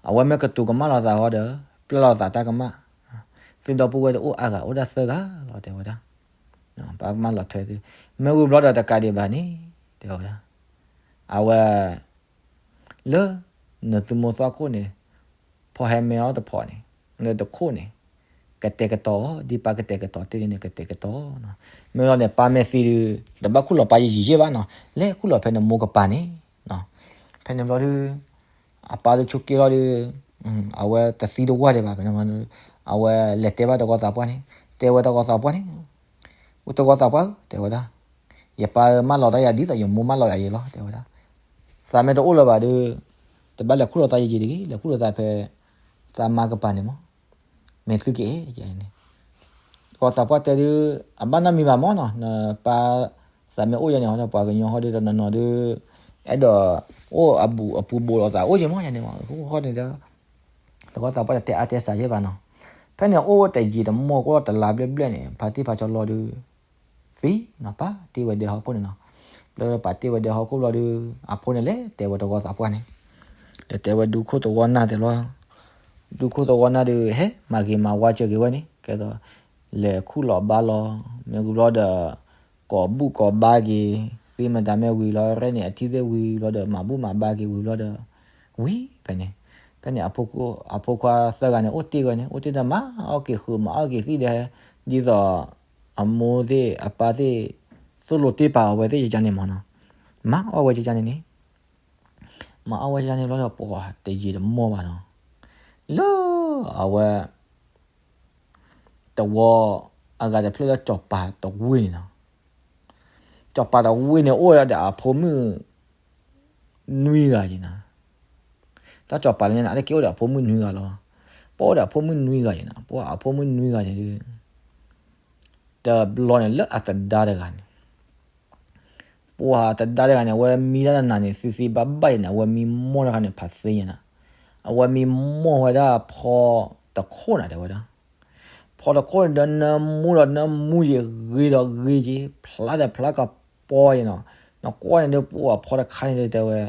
အဝဲမ့ၢ်ကတိၤကမၣ်လီၤသးဟီဒီး ပျၢ်လီၤသးတၢ်ကမၣ် သုဒီပုၢ်ဝဲၢ်တအိၣ်အါဂၤ အိၣ်ဒၣ်သၢဂၤလီၤ တဲဝဲဒၣ် ပၢ်ကမၣ်လီၤထွဲသု မ့ၢ်ဝံၤဘျီဒီးတကးဒံးဘၣ်န့ၣ် တဲဝဲဒၣ် အဝဲ လၢ နသုမိၢ်သီခိၣ်န့ၣ် ဖီဟဲမဲထီၣ်တဖီန့ၣ်, လၢတခိၣ်န့ၣ်, ကတဲာ်ကတီၤအီၤ, ဒ်ပၢ်ကတဲာ်ကတီၤတ့ၢ်န့ၣ် ကတဲာ်ကတီၤနီၤ. မ့ၢ်လီၤန့ၣ် ပၢ်မ့ၢ်သံဒုး, တဘၣ်ခူၣ်လီၤပၢ်ယံာ်ယံာ်ယဲၢ်ဘၣ်နီၤ, လဲၤခူၣ်လီၤဖဲနမိၢ်ကပၤန့ၣ်နီၤ. ဖဲန့ၣ်ဘျီဒုး, အပၢ်ဒုးဆိက့ၤလီၤဒုး, အဝဲတသံတဝၢ်ဒံးဘၣ်ဖဲန့ၣ်, အဝဲလဲၤတဲဘၣ်တဂီၤသးပှၢ်န့ၣ်, တဲဝဲတဂီၤသးပှၢ်န့ၣ်, အိၣ်တဂီၤသးပှၢ်ဧၢ တဲဝဲဒၣ်, ယပၢ်မၢလီၤတၢ်ယၤဒ်သိးယမိၢ်မၢလီၤယၤအံၤလီၤ တဲဝဲဒၣ်. သးမ့ၢ်တအိၣ်လၢၤဘၣ်ဒီး, တဘၣ်လဲၤခူၣ်လီၤသးယံာ်ယံာ်တဂ့ၤ, လဲၤခူၣ်လီၤသးဖဲ သးမါကပၤန့ၣ်မး, မ့ၢ်သုက့ၤအဲၣ်န့ၣ်. တဂီၤသးပှၢ်တဲဒုး, အဘၣ်နီတမံၤဘၣ်မးနီၤ, နပၢ်သးမ့ၢ်အိၣ်ယဲန့ၣ် ပှၤကညီဟီဒုးတနီၤနီၤဒုး, အဲၣ်ဒိးအိၣ်အဘူးအပူၤဘူးလိာ်သးအိၣ်က့ၤမးယဲန့ၣ်မး, အဃိန့ၣ်ဒီး တဂီၤသးပှၢ်တတဲအါတဲစှၤယဲၢ်ဘၣ်နီၤ. ဖဲန့ၣ်အိၣ်ဝဲတယံာ်တမီၢ်ကအိၣ်တလါဘျဲၣ်ဘျဲၣ်န့ၣ် ဖါတံၢ်ဖါကၠီလီၤဒုး, သံနီၤ, ပၢ်တ့ဝဲဒဲဟီၣ်ခိၣ်န့ၣ်နီၤ. ဘျီဒီးပၢ်တ့ဝဲဒဲဟီၣ်ခိၣ်ဘျီဒုး, အဖိန့ၣ်လဲၤတဲဝဲတဂီၤသးပှၢ်န့ၣ်, လဲၤတဲဝဲဒူခိၣ်သဝီနၢ်တဲဘျီ, ဒူခိၣ်သဝီနၢ်ဒုး ဟဲမၤဂ့ၤမၤဝါစၢၤက့ၤဝဲန့ၣ်, ကဲသိး လဲၤခူၣ်လီၤဘါလီၤ, မ့ၢ်ဝံၤဘျီဒီး ကိးဘူၣ်ကိးဘါက့ၤ, သ့ၣ်မတၤမ့ၢ်ဝံၤလီၤရဲၣ်န့ၣ် အထံၣ်သ့ၣ်ဝံၤဘျီဒီး မၤဘူၣ်မၤဘါက့ၤဝံၤဘျီဒီး, ဝံၤဖဲန့ၣ်, ဖဲန့ၣ် အဖိခွါသၢဂၤန့ၣ် အိၣ်တ့ၢ်ဝဲန့ၣ်, အိၣ်တ့ၢ်ဒီးမၤအီၣ်က့ၤဃုာ်မၤအီၣ်က့ၤသံၣ်ဒီး, ဒ်သိး အမိၢ်သ့ၣ်အပၢ်သ့ၣ် သိၣ်လိတ့ၢ်ပာ်အဝဲသ့ၣ်ယကန့ၣ်မးနီၤ, မၤအီၣ်ဝဲယကန့ၣ်န့ၣ်, မၤအီၣ်ဝဲယကန့ၣ်ဘျီဒီး ပှၤတယံာ်တမီၢ်ဘၣ်နီၤ, လၢအဝဲ တဝီ အဂၤတဖျၢၣ်လၢစီၤပၤတဝ့ၢ်န့ၣ်နီၤ, စီၤပၤတဝ့ၢ်န့ၣ်အိၣ်ဝဲဒၣ်ဒီးအဖိမုၣ် နွံဂၤယံၤနီၤ, တၢ်စီၤပၤလၢညါန့ၣ် အတက့ၢ်အိၣ်ဒီးအဖိမုၣ်နွံဂၤလီၤ, ပအိၣ်ဒီးအဖိမုၣ်နွံဂၤယံၤနီၤ, ပှၤအဖိမုၣ်နွံဂၤန့ၣ်ဒုး တဘျီန့ၣ်လၢအသဒါတဂၤန့ၣ် ပှၤသဒါတဂၤန့ၣ် အဝဲမံတၢ်တနၤန့ၣ် သ့သ့ဘၣ်ဘၣ်ယံၤန့ၣ် အဝဲမံမီၢ်တခါန့ၣ် ဖးသ့ယံၤနီၤ, အဝဲမံမီၢ်ဝဲဒၣ်ဖီတခိၣ်နၤတဲဝဲဒၣ်, ဖီတခိၣ်န့ၣ်ဒီးနၢမူဒီးနၢမူယံၤ ဂ့ၤဒီးဂ့ၤယံၤ ဖျါဒီးဖျါကပီၤယံၤနီၤ, နကွၢ်န့ၣ်ဒီးပှၤဖီတခါန့ၣ်ဒီးတဲဝဲ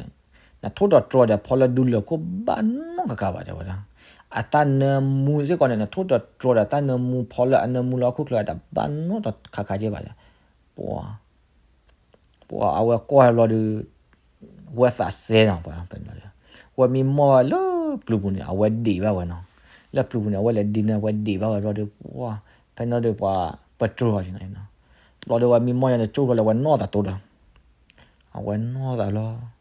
နထိၣ်တတြီၤဒီးဖီလၢဒူလၢၢ်ခိၣ်ဘၣ်နီတဂၤဘၣ်တဲဝဲဒၣ်, အတၢ်နၢမူစ့ၢ်ကီးန့ၣ် နထိၣ်တတြီၤဒီးတၢ်နၢမူဖီလၢအနၢမူလၢဟီၣ်ခိၣ်ချၢတဘၣ်နီတခါခါက့ဘၣ်, ပှၤ ပှၤအဝဲကွၢ်ဘျီဒီး ဝဲသးစဲနီၤ, ပှၤ ဝဲမံမီၢ်ဝဲလၢပျုၤပူၤန့ၣ် အဝဲဒံးဘၣ်ဝဲနီၤ, လၢပျုၤပူၤန့ၣ် အဝဲလဲၤဒံးန့ၣ် အဝဲဒံးဘၣ်ဝဲဘျီဒီး ပှၤ ဖဲန့ၣ်ဒီးပှၤပတြီၤအီၤနီၤ, ဘျီဒီးဝဲမံမီၢ်ယၤန့ၣ် ကၠိၣ်ဘျီလၢဝဲနီၢ်သးတိဒီး အဝဲနီၢ်သးလီၤ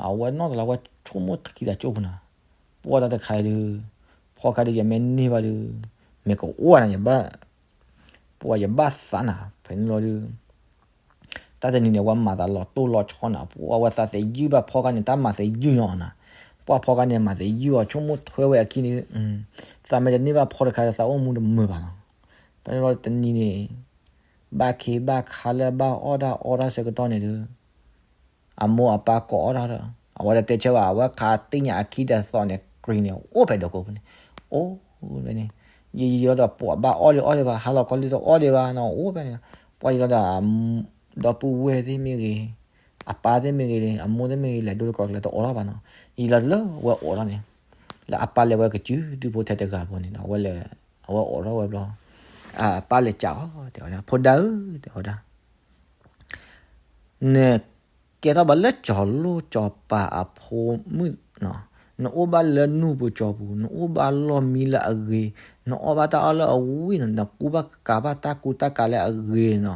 အဝဲနီၢ်သးလီၤ ဝဲဆိကမိၣ်ထံသးကၠိၣ်ပူၤနီၤ, ပှၤတၢ်တခါအံၤဒီး ဖီခါဒီး ယမ့ၢ်န့ၢ်ဘၣ်ဒီး မ့ၢ်ကအိၣ်နၤ ယဘၣ် ပှၤယဘၣ်သးနၤ ဖဲန့ၣ်လီၤဒီး တၢ်တနံၤန့ၣ် ဝဲမၤသးလီၤတိၢ်လီၤဆီနၤ, ပှၤဝဲသးသယုၢ်ဘၣ်ဖီခါန့ၣ် တၢ်မၤသယုၢ်ညီနၤ, ပှၤဖီခါန့ၣ် မၤသယုၢ်အီၤ ဆိကမိၣ်ထွဲဝဲအခံန့ၣ်, သးမ့ၢ်တန့ၢ်ဘၣ်ဖီတခါဒီး သးအိၣ်မူတမုာ်ဘၣ်နီၤ, ဖဲန့ၣ်လီၤတနံၤန့ၣ် ဘၣ်ခ့ဘၣ်ခါလၢဘၣ်အီၣ်တၢ်အီတၢ်ဆၢကတီၢ်န့ၣ်ဒီး အမိၢ်အပၢ်ကိးအီၣ်တၢ်ဒီး အဝဲတတဲဆၢဘၣ် အဝဲခးသ့ၣ်ညါအခံတသီန့ၣ် ကြံၤန့ၣ် အိၣ်ဖဲဒၢးကိးပူၤန့ၣ်, အိၣ်ဖဲန့ၣ်, ယံာ်ယံာ်လီၤဒီးပှၤဘၣ်အီၣ်လံအီၣ်လံဘၣ် ဟါလီၤခီလံတအီၣ်လံဘၣ်နီၤ အိၣ်ဖဲန့ၣ်, ပှၤယံာ်လီၤဒီး ဒီပုၢ်ဝဲၢ်သ့ၣ်မ့ၢ်ဂ့ၤ, အပၢ်သ့ၣ်မ့ၢ်ဂ့ၤ အမိၢ်သ့ၣ်မ့ၢ်ဂ့ၤ လဲၤဒိတကိးကျဲတအိးထီၣ်ဘၣ်နီၤ, ယံာ်လီၤလၢဝဲအိးထီၣ်န့ၣ်, လၢအပၢ်လဲၤဝဲကစုဒုဖိထဲတဂၤဖိန့ၣ် အဝဲလဲၤ အဝဲအိးထီၣ်ဝဲဘျီ, အပၢ်လဲၤကးအီၤ တဲဝဲဒၣ် ဖိဒါဧၢ တဲဝဲဒၣ် နကဲထီၣ်ဘၣ်လၢစီၤလိၣ်စီၤပၤအဖိမုၣ်နီၤ, နအိၣ်ဘၣ်လၢနူၢ်ပူၤစီၤပူၤ, နအိၣ်ဘၣ်လီၢ်မံလၢအဂ့ၤ, နအီၣ်ဘၣ်တၢ်အီၣ်လၢအဝံၣ်နီၤ, နကူဘၣ်ကးဘၣ်တၢ်ကူတၢ်ကးလၢအဂ့ၤနီၤ,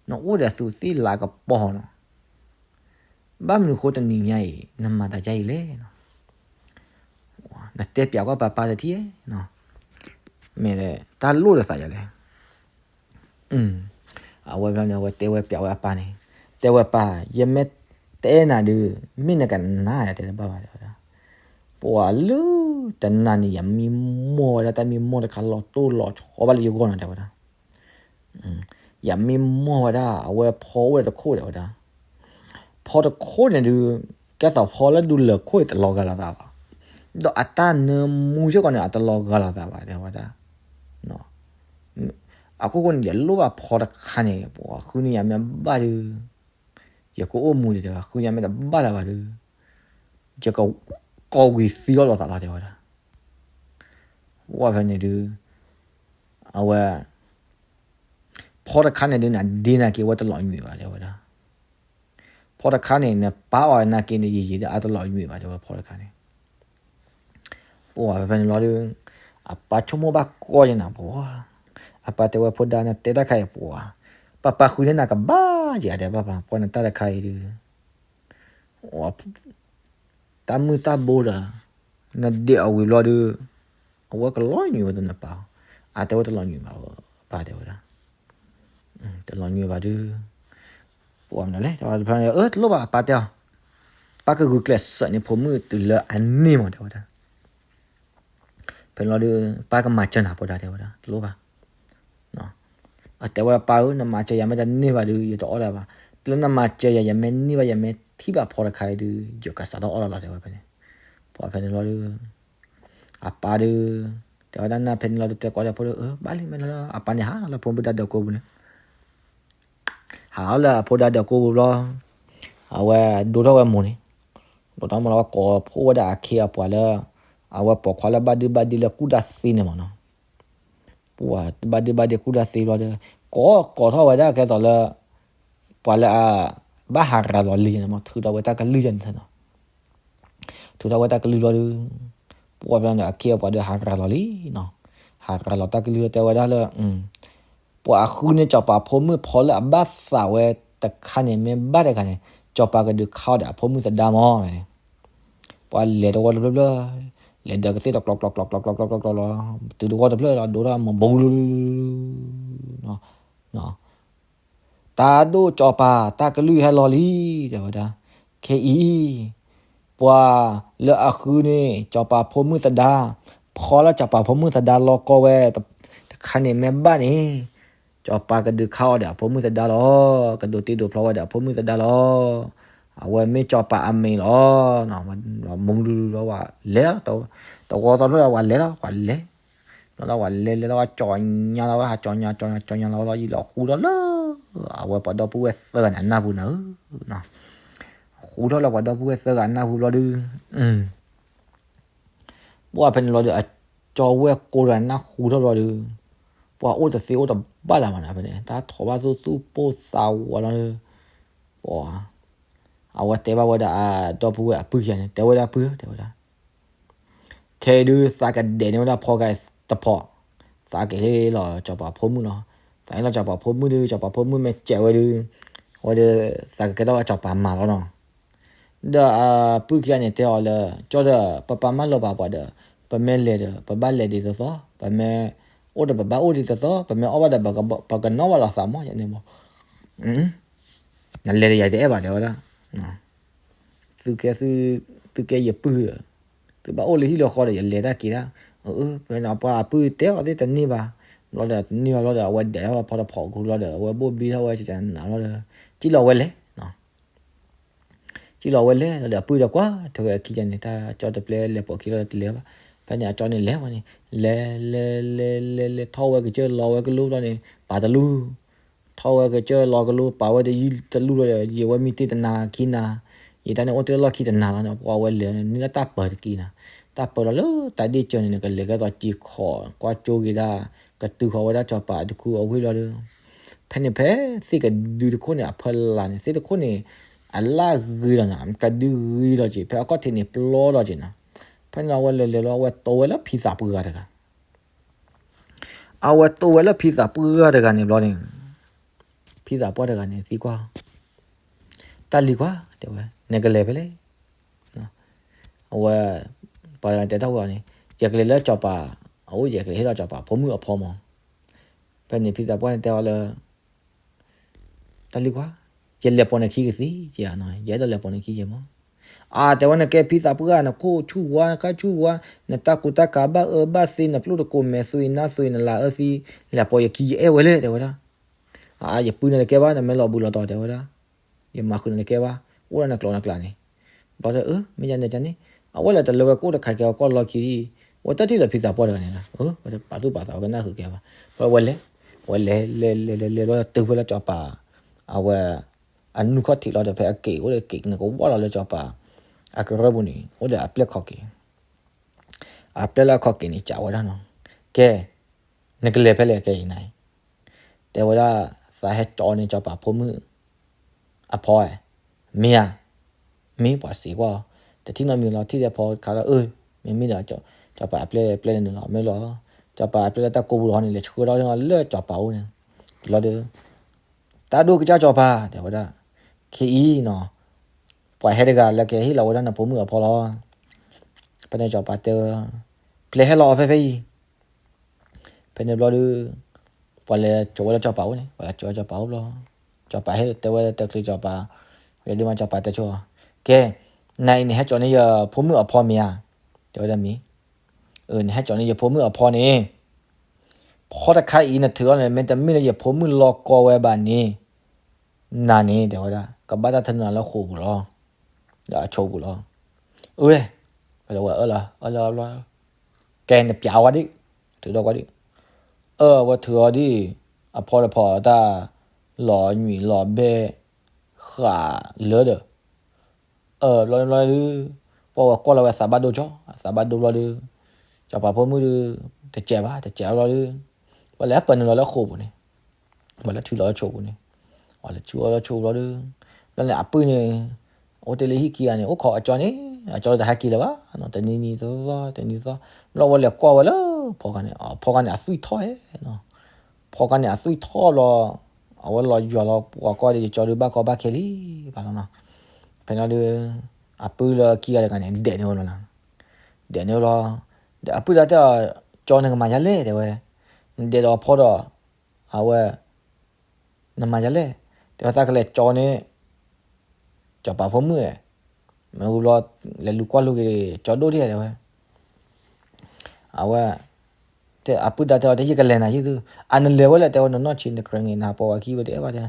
နအိၣ်ဒီးသူးသ့ၣ်လၤကပီၤနီၤ, ဘၣ်မနုၤဃိတနံၤညါအံၤ နမၤသးဒ်အံၤလဲၣ်နီၤ, နတဲပျးကွၢ်ပၢ်ပၢ်တထံၣ်နီၤ, မ့ၢ်တၢ်လိၣ်ဒီးသးယၤလဲၣ် အဝဲဘျီန့ၣ် အဝဲတဲဝဲပျးဝဲအပၢ်န့ၣ်, တဲဝဲပၢ် ယမ့ၢ်တဲနၤဒုး မ့ၢ်နကနၣ် တဲတဘၣ်ဘၣ်တဲဝဲဒၣ်, ပှၤလၢတနၤန့ၣ် ယမံမီၢ်ဝဲဒၣ်တၢ်မံမီၢ်တခါလီၤတိၢ်လီၤဆီဘၣ်လၢယဂီၢ်နီၤ တဲဝဲဒၣ် ယမံမီၢ်ဝဲဒၣ် အဝဲဖီအိၣ်ဝဲတခိၣ်တဲဝဲဒၣ်, ဖီတခိၣ်န့ၣ်ဒုး ကဲသိးဖီလၢဒူလၢၢ်ခိၣ်အံၤတလီၤဂာ်လိာ်သးဘၣ်, ဒီးအတၢ်နၢမူစ့ၢ်ကီးန့ၣ် အတလီၤဂာ်လိာ်သးဘၣ်တဲဝဲဒၣ်, အခိၣ်ဃိန့ၣ် ယလိၣ်ဘၣ်ဖီတခါန့ၣ် ပှၤဃုန့ၢ်ယၤမ့ၢ်ဘၣ်ဒုး ယကအိၣ်မူဒံးတဲဝဲ ဃုန့ၢ်ယၤမ့ၢ်တဘၣ်လၢၤဘၣ်ဒုး ယကကိးဝံၤသံအီၣ်လိာ်သးလီၤတဲဝဲဒၣ်, ဝဲဖဲန့ၣ်ဒုး အဝဲ ဖီတခါန့ၣ်ဒုး နဒ့နာ်က့ၤဝဲတလီၤညွံးဘၣ်တဲဝဲဒၣ်, ဖီတခါန့ၣ် နပာ်အီၤနာ်က့ၤန့ၣ် ယံာ်ယံာ်ဒီးအတလီၤညွံးဘၣ်တဲဝဲဖီတခါန့ၣ်, ပှၤဖဲန့ၣ်လီၤဒီး အပၢ်ဆိကမိၣ်ဘၣ်ကီယဲနၤပှၤ, အပၢ်တဲဝဲဖိဒါ နတဲတၢ်ခါအံၤပှၤ, ပၢ်ပၢ်ဃုန့ၢ်နၤကဘၣ်ယဲ အတဲဘၣ်ပၢ် ပှၤနတၢ်တခါအံၤဒီး တၢ်မုၢ်တၢ်ဘိဒီး နဒဲးအီၤဝံၤဘျီဒီး အဝဲကလီၤညွံးဝဲတနပၢ်, အတဲဝဲတလီၤညွံးဘၣ်, ပၢ်တဲဝဲဒၣ် တလီၤညွံးဘၣ်ဒီး ပှၤမနုၤလဲၣ် တဲဝဲတဖျါန့ၣ် အၢ တလိၣ်ဘၣ် အပၢ်တဲအီၤ, ပၢ်ကဂုာ်ကျဲးစၢးန့ၢ်ဖိမုၣ်တုၤလၢအန့ၢ်မး တဲဝဲဒၣ်. ဖဲန့ၣ်လီၤဒီး ပၢ်ကမၤစၢၤနၤဖိဒါ တဲဝဲဒၣ် တလိၣ်ဘၣ်. အတဲဝဲပၢ်ဧၢ နမၤစၢၤယၤမ့ၢ်တန့ၢ်ဘၣ်ဒီး ယတအီၣ်ဒၣ်ဘၣ်, တလၢနမၤစၢၤယၤ ယမ့ၢ်န့ၢ်ဘၣ် ယမ့ၢ်ထံၣ်ဘၣ်ဖီတခါအံၤဒီး ယကစးထီၣ်အီၣ်လီၤလီၤ တဲဝဲဖဲန့ၣ်. ပှၤဖဲန့ၣ်လီၤဒီး အပၢ်ဒီး တဲဝဲဒၣ်နၢ်ဖဲန့ၣ်လီၤဒီး တဲကိးဒီးဖိဒီး အၢ ဘၣ်လံမ့ၢ်လီၤ အပၢ်န့ၣ်ဟးလီၤလၢဖိမုၣ်ဒါဒီးကိးပူၤန့ၣ် ဟးလီၤလၢအဖိဒါဒီးကိးပူၤဘျီ အဝဲဒိထီၣ်ဝဲမိၢ်န့ၣ်, ဒိထီၣ်မိၢ်လီၤ ကိးဖှိၣ်ဝဲဒၣ်အခ့အပှၤလၢ အဝဲပိာ်ခွါလၢဘၣ်ဒုဘၣ်ဒ့လၢကူၣ်တၢ်သ့န့ၣ်မးနီၤ. ပှၤဘၣ်ဒုဘၣ်ဒ့ကူၣ်တၢ်သ့ဘျီဒီး ကိးကိးထီၣ်ဝဲဒၣ်ကဲသိးလၢ ပှၤလၢအ ဘၣ်ဟးရၤလီၤလံန့ၣ်မး ထုးထီၣ်ဝဲတၢ်ကလုၢ်ယဲန့ၣ်နီၤ. ထုးထီၣ်ဝဲတၢ်ကလုၢ်လီၤဒီး ပှၤဖဲန့ၣ်အခ့အပှၤဒီးဟးရၤလီၤလံနီၤ. ဟးရၤလီၤတၢ်ကလုၢ်လီၤ တဲဝဲဒၣ်လၢ ပှၤအဃုန့ၢ်စီၤပၤဖိမုၣ်ဖီလၢအဘၣ်သးဝဲတခါန့ၣ် မ့ၢ်ဘၣ်တဂၤန့ၣ် စီၤပၤကဒုးခးအီၤဒီးအဖိမုၣ်သဒါမးန့ၣ်. ပှၤလဲၤတဝီတဖျၢၣ်ဖျၢၣ် လဲၤဒီးကသ့ၣ်တကျီကျီကျီကျီကျီကျီကျီကျီလီၤ တုၤတဝီတဖျၢၣ်လီၤ ဒိထီၣ်မိၢ်ဘိလီၤ တၢ်ဒိၣ်စီၤပၤ တၢ်ကလုၢ်ဟဲလီၤလံ တဲဝဲဒၣ်. ခဲအံၤ ပှၤလၢအဃုန့ၢ်စီၤပၤဖိမုၣ်သဒါ ဖီလၢစီၤပၤဖိမုၣ်သဒါလီၤကီဝဲ တခါန့ၣ်မ့ၢ်ဘၣ်န့ၣ် စီၤပၤကဒုးခးအီၤဒီးအဖိမုၣ်သဒါလီၤ. ကဒိးတ့ဒိးဖျီဝဲဒီးအဖိမုၣ်သဒါလီၤ. အဝဲမ့ၢ်စီၤပၤအမဲာ်လီၤ. မူလူလူလီၤ ဝဲလဲၤလီၤ တဝီသီဖျၢၣ်လီၤ ဝဲလဲၤလီၤ ဝဲလဲၤ လီၤလီၤ ဝဲလဲၤလဲၤလီၤ ဝဲကၠီညါလီၤ ဝဲဟးကၠီညါကၠီညါကၠီညါလီၤဝဲလီၤ ယံာ်လီၤဃူထီၣ်လၢ အဝဲပှၤဒီပုၢ်ဝဲၢ်သၢဂၤန့ၣ် အနၢ်ပူၤနၤဧၢ, ဃူထီၣ်လၢပှၤဒီပုၢ်ဝဲၢ်သၢဂၤအနၢ်ပူၤဘျီဒီး ပှၤဖဲန့ၣ်လီၤဒီး အကၠီဝဲၢ်ကိးတဂၤနၢ်ဟူထီၣ်ဘျီဒီး ပှၤအိၣ်တသ့အိၣ်တဘၣ်လၢၤမးနီၤ ဖဲန့ၣ် တၢ်ထိးဘၣ်သူၣ်သူၣ်ပိၢ်သးဝးလီၤဒီး ပှၤ အဝဲတဲဘၣ်ဝဲဒၣ်အဒီပုၢ်ဝဲၢ်အပုၢ်ခံဂၤန့ၣ် တဲဝဲဒၣ်ပုၢ်ဧၢ တဲဝဲဒၣ် ခဲအံၤဒုးသးကဒဲးန့ၢ်ဝဲဒၣ်ဖီကတဖီ, သးကဟ့ၣ်လီၤစီၤပၤဖိမုၣ်လီၤ. သးဟ့ၣ်လီၤစီၤပၤဖိမုၣ်ဒီး စီၤပၤဖိမုၣ်မ့ၢ်စဲးဝဲဒုး အဝဲဒီး သးကကဲထီၣ်ဝဲစီၤပၤမါလီၤနီၤ. ဒီးအပုၢ်ခံဂၤန့ၣ်တဲအီၤလၢ ကၠီဒီး ပပၢ်မၢလီၤပာ်ပှၤဒီး ပမ့ၢ်လဲၤဒီး ပဘၣ်လဲၤဒ်သိးသိး, ပမ့ၢ်အိၣ်ဒီးပဘၣ်အိၣ်ဒ်သိးသိး, ပမ့ၢ်အီၣ်ဘၣ်ဒီး ပကနီၣ်ဘၣ်လီၤသးမး ယန့ၣ်မး နလဲၤဒီးယၤတအဲၣ်ဘၣ် တဲဝဲဒၣ်. သုကဲသု, သုကဲယပုၢ်ဒီး သုဘၣ်အိၣ်လၢဟံၣ်လၢဃီဒီး ယလဲၤတၢ်က့ၤဒၣ်. ဖဲန့ၣ်ပှၤအပုၢ်တဲအီၤသ့ၣ်တန့ၢ်ဘၣ်. ဘျီဒီးတန့ၢ်ဘၣ်ဘျီဒီး အဝဲဒဲးထီၣ်ဝဲဖီတဖီအကျိၤလီၤဒီး အဝဲဘိၣ်ဘံထီၣ်ဝဲစနၤလီၤဒီး ကံၣ်လီၤဝဲလဲၤ ကံၣ်လီၤဝဲလဲၤလီၤဒီး အပုၢ်ဒီးကွၢ်ထွဲဝဲအခံန့ၣ် တၢ်ကၠီတပျဲလဲၤပိာ်ခံလီၤဒီးတလဲၤဘၣ်. ဖဲန့ၣ်အကၠီန့ၣ်လဲၤဝဲန့ၣ် လဲၤလဲၤလဲၤလဲၤလဲၤ ထီၣ်ဝဲကစၢၢ်လီၤဝဲကလိဘျီန့ၣ် ပာ်တလူၢ် ထီၣ်ဝဲကစၢၢ်လီၤကလိ ပာ်ဝဲတယုၢ်တလူၢ်လီၤဒီး ယံာ်ဝဲမံတ့ၢ်တနၤခံနၤ, ယံာ်တၢ်န့ၣ်အိၣ်တ့ၢ်လီၢ်ခံတနၤလီၤန့ၣ် ပှၤဝဲလဲၤန့ၣ် နတၢ်ပၢၤတက့ၢ်နၤ, တၢ်ပၢၤလီၤလၢတၢ်ဒ့ၣ်စၢၤန့ၣ် နကလဲၤကဲသိးစ့ၤခီး ကွၢ်ကၠိက့ၤဒၣ် ကတုၤဃီၤဝဲဒၣ်စီၤပၤတခူအဝ့ၢ်လီၤဒီး ဖဲန့ၣ်ဖဲသ့ၣ်ကဒုတခိၣ်န့ၣ် အဖီလာ်န့ၣ် သ့ၣ်တခိၣ်န့ၣ် အလၣ်ဂ့ၤလီၤနၤ ကဒုဂ့ၤလီၤက့ၤ ဖဲအကီၢ်ထံးန့ၣ်ပျီလီၤက့ၤနၤ, ဖဲန့ၣ်အဝဲလဲၤလဲၤလီၤ အဝဲတိဝဲလၢဖံသးပှၢ်တဂၤ အဝဲတိဝဲလၢဖံသးပှၢ်တဂၤန့ၣ်ဘျီန့ၣ် ဖံသးပှၢ်တဂၤန့ၣ်သံကွၢ် တၢ်လံၤကွၢ် တဲဝဲ နကလဲၤဖဲလဲၣ်, အဝဲ ပှၤတဲတၢ်ဝဲအီၤန့ၣ် ယကလဲၤလၢစီၤပၤ အအိၣ် ယကလဲၤဟ့ၣ်လီၤစီၤပၤဖိမုၣ်အဖီမး, ဖဲန့ၣ်ဖံသးပှၢ်န့ၣ်တဲအီၤလၢ တၢ်လံၤကွၢ် ယလဲၤပိာ်နခံကသ့ ယၤနီၤ ယအဲၣ်ဒိးလဲၤပိာ်နခံယဲမး, အါ တဲဝဲ နကဲဖံသးပှၢ် နခိၣ်ဆူၣ်ဝါ နခါဆူၣ်ဝါ နတၢ်ကူတၢ်ကၤဘၣ်အၢဘၣ်သီ နပျိၢ်တကိးမဲာ်သွံၣ်နါသွံၣ် နလၤအၢသံ လဲၤပိာ်ယခံယအဲၣ်ဝဲလဲၣ် တဲဝဲဒၣ်, အါ ယပုၢ်နၤတကဲဘၣ် နမ့ၢ်လီၤဘူးလီၤတီၤ တဲဝဲဒၣ်, ယမၤဃုာ်နၤတကဲဘၣ်, အိၣ်ဒီးနကျိးနကျဲန့ၣ်, ဘျီဒီး အၢ မ့ၢ်ယၤန့ၣ်န့ၣ်, အဝဲလဲၤတလၢဝဲကအိၣ်တခါကဲအကီၢ်လီၢ်ခံ, ဝဲတၢ်ထံၣ်ဒီးဖံသးပှၢ်တဂၤန့ၣ်လီၤ, အၢ ပာ်သူၣ်ပာ်သးဝဲကနၣ်ဃုာ်ကဲဘၣ်, ဘျီဝဲလဲၤ, ဝဲလဲၤလဲၤလဲၤလဲၤလဲၤဘျီဒီးတုၤဖဲလၢစီၤပၤ, အဝဲ အနုၢ်ခီၣ်ထံးလီၤဒီး ဖဲအက့ၤအိၣ်ဒီးက့ၤ နကဝၢ်လီၤလၢစီၤပၤ အကရၢၢ်ပူၤန့ၣ် အိၣ်ဒီးအပျဲၢ်ခီၣ်က့ၤ, အပျဲၢ်လၢအခီၣ်က့ၤန့ၣ် ကးဝဲဒၣ်နီၤ, ကဲ နကလဲၤဖဲလဲၣ် ကဲအံၤနၤအံၤ, တဲဝဲဒၣ် သးဟဲကၠီန့ၢ်စီၤပၤဖိမုၣ် အဖီဧါ, မ့ၢ်ဧါ, မ့ၢ်ပှၤစံးကွၢ်အီၤ, တထံၣ်နီတမံၤလီၤ ထံၣ်ဒီးဖီတခါလီၤ, အၢ မ့မ့ၢ်ဒီး စီၤပၤအပျဲၢ်ပျဲၢ်န့ၣ်နုာ်လီၤ မ့ၢ်လီၤ, စီၤပၤအပျဲၢ်လၢတၢ်ကိးပူၤလီၤန့ၣ် လဲၤဆှၢထီၣ်လၢစီၤပၤအိၣ်န့ၣ်, လီၤဒီး တၢ်ဒိၣ်ကစၢ်စီၤပၤ တဲဝဲဒၣ်, ခဲအံၤနီၤ, ပှၤဟဲတဂၤလၢကဟ့ၣ်လီၤဝဲဒၣ်နဖိမုၣ်အဖီလီၤ. ဖဲန့ၣ်စီၤပၤတဲဝဲ, ပျဲဟဲလီၤအီၤဖဲဖဲအံၤ ဖဲန့ၣ်ဘျီဒုး ပှၤလဲၤကၠီၤဝဲလၢစီၤပၤအိၣ်န့ၣ်, ပှၤလဲၤကၠီၤဝဲစီၤပၤအိၣ်ဘျီ, စီၤပၤဟဲတဲဝဲတချုးစီၤပၤ, ယဒုးမးစီၤပၤတဲဆိ, ကဲ, နၤအံၤနဟဲကၠီၤန့ၢ်ယဖိမုၣ်အဖီမ့ၢ်ဧါ, တဲဝဲဒၣ်မ့ၢ်, နဟဲကၠီၤန့ၢ်ယဖိမုၣ်အဖီန့ၣ်, ဖီတခါအံၤနထုးအီၤန့ၣ် မ့တမ့ၢ်လၢယဖိမုၣ်လီၤကီဝဲဘၣ်န့ၣ်, နၤန့ၣ် တဲဝဲဒၣ် ကဘၣ်တၢ်ထၢနုာ်လၢဃိာ်ပူၤလီၤ, ဒီးအဆိပူၤလီၤ. အဝဲ, ဝဲအၢၣ်လီၤ အၢၣ်လီၤဘျီ, ကဲနပျးဝဲဒၣ်, ထုးထီၣ်ကွၢ်ဒၣ်, အၢၣ်ဝဲထုးအီၤဒၣ်, အဖီတဖီတၢ်, လီၤညွံးလီၤဘဲ, ဃးလၢဒီး အၢၣ်ဘျီဘျီဒုး, ပှၤဝဲကွၢ်လီၤဝဲသးဘၣ်ဒိကၠီ, သးဘၣ်ဒိဘျီဒုး, စီၤပၤဖိမုၣ်ဒုး, တစဲးဘၣ် တစဲးဘျီဒုး, ပှၤလဲၤပၢနုာ်လီၤလၢဃိာ်ပူၤန့ၣ်, ပှၤလဲၤထုးလီၤလၢဆိပူၤန့ၣ်, ပှၤလဲၤထုးအီၤလၢဆိပူၤဘျီဒုး, ဘျီန့ၣ်အပုၢ်န့ၣ်, အိၣ်တ့ၢ်လၢဟံၣ်ခံဂၤန့ၣ် အိၣ်ခိးအကၠီန့ၣ်, အကၠီတဟဲက့ၤလၢၤဘၣ်, တနံၤနံၤသီသီ တနံၤသီ, ဘျီဝဲလဲၤကွၢ်ဝဲလၢဖီခါန့ၣ်, ဖီခါန့ၣ်အသွံၣ်ထီၣ်ဟဲနီၤ ဖီခါန့ၣ်အသွံၣ်ထီၣ်ဘျီ, အဝဲလီၤယွၤလီၤပှၤကွၢ်ဒီး ယကၠီဒုးဘၣ်ကီဘၣ်ခဲလံဘၣ်လီၤနီၤ. ဖဲန့ၣ်ဒုး, အပုၢ်လၢခံဂၤတဂၤန့ၣ် ဒဲးန့ၢ်ဝဲလီၤနီၤ. ဒဲးန့ၢ်ဝဲလီၤ, ဒီးအပုၢ်တၢ်တဲအီၤ, ကၠီနကမၤယၤလဲၣ် တဲဝဲ, နဒဲးဒီးအဖီဒီး, အဝဲ, နမၤယၤလဲၣ်, တဲဝဲသးကလဲၤကၠီန့ၣ် စီၤပၤဖိမုၣ်ဧၢ, မ့ၢ်ဝံၤဘျီ, လဲၤလူၤကွၢ်လိက့ၤ ကၠီဒိၣ်ဒံးဧါ တဲဝဲ. အဝဲ, တဲအပုၢ်ဒါတဲအီၤ တဲယကလဲၤနၤယသု, အနလဲၤဝဲလဲၣ် တဲဝဲ နနီၢ်ဆံးနကြၢးန့ၣ် နဟးပိာ်ဝဲခံဝဲတအဲၣ်ဘၣ်တဲ,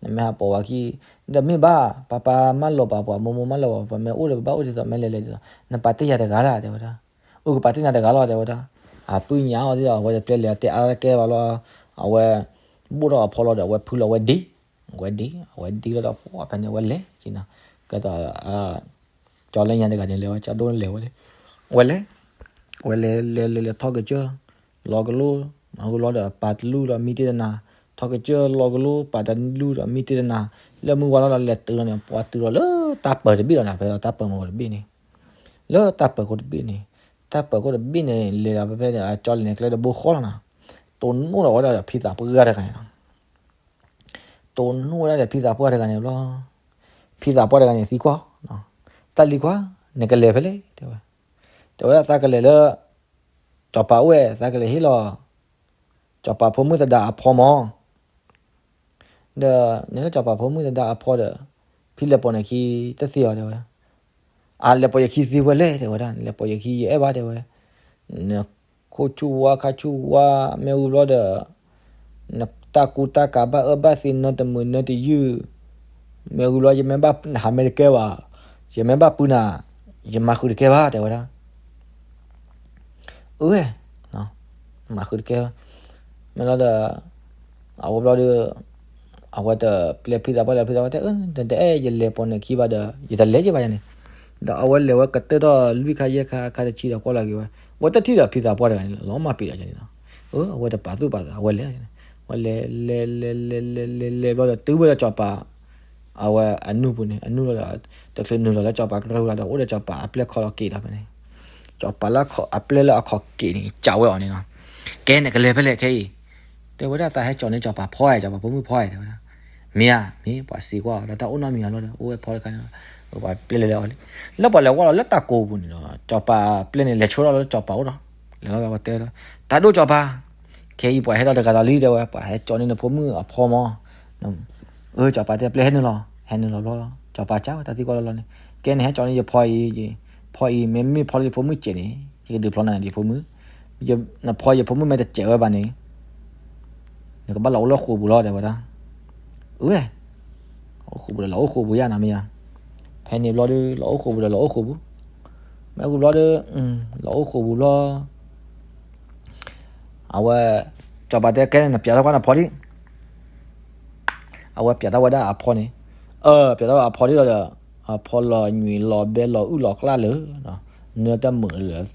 နမ့ၢ်ဟးပိာ်ဝဲခံ, ဒီးမ့ၢ်ဘၣ် ပၢ်ပၢ်မၢလီၤပာ်ပှၤ မိၢ်မိၢ်မၢလီၤပာ်ပှၤ မ့ၢ်အိၣ်ဒီးပဘၣ်အိၣ်ဒ်သိး မ့ၢ်လဲၤလဲၤဒ်သိး နပာ်တ့ၢ်ယၤတဂၤလၢ် တဲဝဲဒၣ်, အိၣ်ကပာ်တ့ၢ်နၤတဂၤလီၤ တဲဝဲဒၣ်. အပုၢ်ညါအီၤဒ်သိး အဝဲတပျဲလဲၤတဲအါတကဲဘၣ်လီၤ, အဝဲ, ဘိၣ်ထီၣ်အဖီလီၤဒီး အဝဲဖုလီၤဝဲဒ့, အဝဲဒ့, အဝဲဒ့လီၤဒီး ဖဲန့ၣ် အဝဲလဲၤက့ၤနီၤ, ကဲသိး ကၠီလၢညါတဂၤန့ၣ် လဲၤဝဲ ကၠီဒိၣ်န့ၣ်လဲၤဝဲ, ဝဲလဲၤ, ဝဲလဲၤလဲၤလဲၤလဲၤထီၣ်ကစၢၢ်, လီၤကလိ, မ့ၢ်ဝံၤဘျီဒီး ပာ်တလူဒီးမံတ့ၢ်တနၤ, ထီၣ်ကစၢၢ်လီၤကလိ ပာ်တလူဒီးမံတ့ၢ်တနၤ, လၢမုၢ်ဝါထီၣ်ဒီးလဲၤတုၤလီၤန့ၣ် ပှၤတုၤလီၤလၢတၢ်ပၢၤတဘ့ၣ်လီၤန့ၣ် ဖဲတၢ်ပၢၤမုၢ်တဘ့ၣ်န့ၣ်, လၢတၢ်ပၢၤခိၣ်တဘ့ၣ်န့ၣ်, တၢ်ပၢၤခိၣ်တဘ့ၣ်န့ၣ် လဲၤဒီးဖဲဖဲန့ၣ် ကၠီလဲၤန့ၣ်ကျဲတဘိဃီလီၤနီၤ, တိၢ်နီၣ်ဒီးဝဲဒၣ်ဒီးဖံသးပှၢ်တဂၤတဂၤန့ၣ်လီၤ. တိၢ်နီၣ်ဝဲဒၣ်ဒီးဖံသးပှၢ်တဂၤန့ၣ်ဘျီ, ဖံသးပှၢ်တဂၤန့ၣ်သံကွၢ်, တၢ်လံၤကွၢ်, နကလဲၤဖဲလဲၣ် တဲဝဲ, တဲဝဲဒၣ်သးကလဲၤလၢ စီၤပၤအိၣ်ဝဲ သးကလဲၤဟ့ၣ်လီၤ စီၤပၤဖိမုၣ်သဒါအဖီမၢ်, ဒီးနဟ့ၣ်လီၤစီၤပၤဖိမုၣ်သဒါအဖီဒီး ဖံလဲၤပိာ်နခံတသ့အီၤ တဲဝဲ, အလဲၤပိာ်ယခံသ့ဝဲလဲၣ် တဲဝဲဒၣ်, နလဲၤပိာ်ယခံယအဲၣ်ဘၣ် တဲဝဲ, နခိၣ်ဆူၣ်ဝါခါဆူၣ်ဝါ မ့ၢ်ဝံၤဘျီဒီး နတၢ်ကူတၢ်ကၤဘၣ်အၢဘၣ်သီ နၢတမုာ်နၢတယုၢ်, မ့ၢ်ဝံၤဘျီ ယမ့ၢ်ဘၣ်ဟးမဲာ်တကဲဘၣ်, ယမ့ၢ်ဘၣ်ပုၢ်နၤ, ယမၤဃုာ်တကဲဘၣ် တဲဝဲဒၣ်. အၢ, မၤဃုာ်တကဲ, မ့ၢ်လီၤဒီး အဝဲဘျီဒီး အဝဲတပျဲဖံသးပှၢ်ဒီး ဖံသးပှၢ်တဲ အၢ တအဲၣ်ယလဲၤပိာ်နခံဘၣ်ဒီး ယတလဲၤက့ၤဘၣ်ယၤန့ၣ်, ဒီးအဝဲလဲၤဝဲကတၢၢ်ထီၣ်လွံၢ်ခါယဲၢ်ခါ ခါတဆံဒီးကွၢ်လီၤက့ၤဝဲ, ဝဲတထံၣ်ဒီးဖံသးပှၢ်တဂၤန့ၣ် လီၤမၢ်ပ့ၤဒီးန့ၣ်လီၤ. အၢ အဝဲတပာ်သူၣ်ပာ်သး အဝဲလဲၤ, ဝဲလဲၤလဲၤလဲၤလဲၤလဲၤလဲၤဘျီဒီး တုၤဝဲဒီးစီၤပၤ အဝဲအနူၢ်ပူၤန့ၣ် အနူၢ်လီၤဒီး တချုးနုာ်လီၤလၢစီၤပၤကရၢပူၤဒီး အိၣ်ဒီးစီၤပၤအပျဲၢ်ခီလီၤက့ၤဒီးဖဲန့ၣ်, စီၤပၤလၢအပျဲၢ်လၢအခီၣ်က့ၤန့ၣ် ကးဝဲအီၤန့ၣ်လီၤ. ကဲ နကလဲၤဖဲလဲၣ်ခဲအံၤ, တဲဝဲဒၣ်သးဟဲကၠီၤန့ၢ်စီၤပၤဖီဧါ စီၤပၤဖိမုၣ်ဖီဧါ တဲဝဲဒၣ်, မ့ၢ်ဧါ မ့ၢ်ပှၤစံးကွၢ်အီၤ လၢတၢ်အိၣ်နီတမံၤအလီၢ်ဒီး အိၣ်ဝဲဖီတခါန့ၣ်လီၤ, ပှၤပျဲလဲၤလဲၤအီၤလံ, လၢပှၤလဲၤဝဲလီၤလၢတၢ်ကိးပူၤန့ၣ်ဒီး စီၤပၤပျဲန့ၣ် လဲၤဆှၢထီၣ်လၢစီၤပၤအိၣ်ဒီး လဲၤလီၤဝဲတဲလီၤ, တၢ်ဒိၣ်စီၤပၤ, ခဲအံၤပှၤဟဲထီၣ်တဂၤဒီးလံ တဲဝဲ ပှၤဟဲကၠီၤန့ၢ်နဖိမုၣ်အဖီမၢ်, အၢ စီၤပၤတဲပျဲဟဲနုာ်လီၤ, ဟဲနုာ်လီၤဘျီလီၤ စီၤပၤကးဝဲတၢ်သံကွၢ်လီၤလီၤန့ၣ်, ကဲနဟဲကၠီၤန့ၢ်ယဖီအံၤ, ဖီအံၤ မ့မ့ၢ်ဖီလၢယဖိမုၣ်စဲးန့ၣ် ယကဒုးဖျီနၤန့ၣ် ယဖိမုၣ်, နဖီယဖိမုၣ်မ့ၢ်တစဲးဝဲဘၣ်န့ၣ် နကဘၣ်လီၤအိၣ်လၢဃိာ်ပူၤလီၤ တဲဝဲဒၣ်, အၢ, အိၣ်ဃိာ်ပူၤဒီးလီၤအိၣ်ဃိာ်ပူၤယါနီၤမ့ၢ်ယါ, ဖဲန့ၣ်ဘျီဒီး လီၤအိၣ်ဃိာ်ပူၤဒီးလီၤအိၣ်ဃိာ်ပူၤ, မ့ၢ်ဝံၤဘျီဒီး လီၤအိၣ်ဃိာ်ပူၤလီၤ အဝဲ, စီၤပၤတဲကဲန့ၣ် နပျးထီၣ်ကွၢ်နဖီဒံး, အဝဲပျးထီၣ်ဝဲဒၣ်အဖီန့ၣ်, အၢ ပျးထီၣ်အဖီဒံးလီၤဒီး, အဖီလီၤညွံးလီၤဘဲလီၤအုၣ်လီၤကျၢ်လၢာ်, နၢတမုာ်လၢာ်,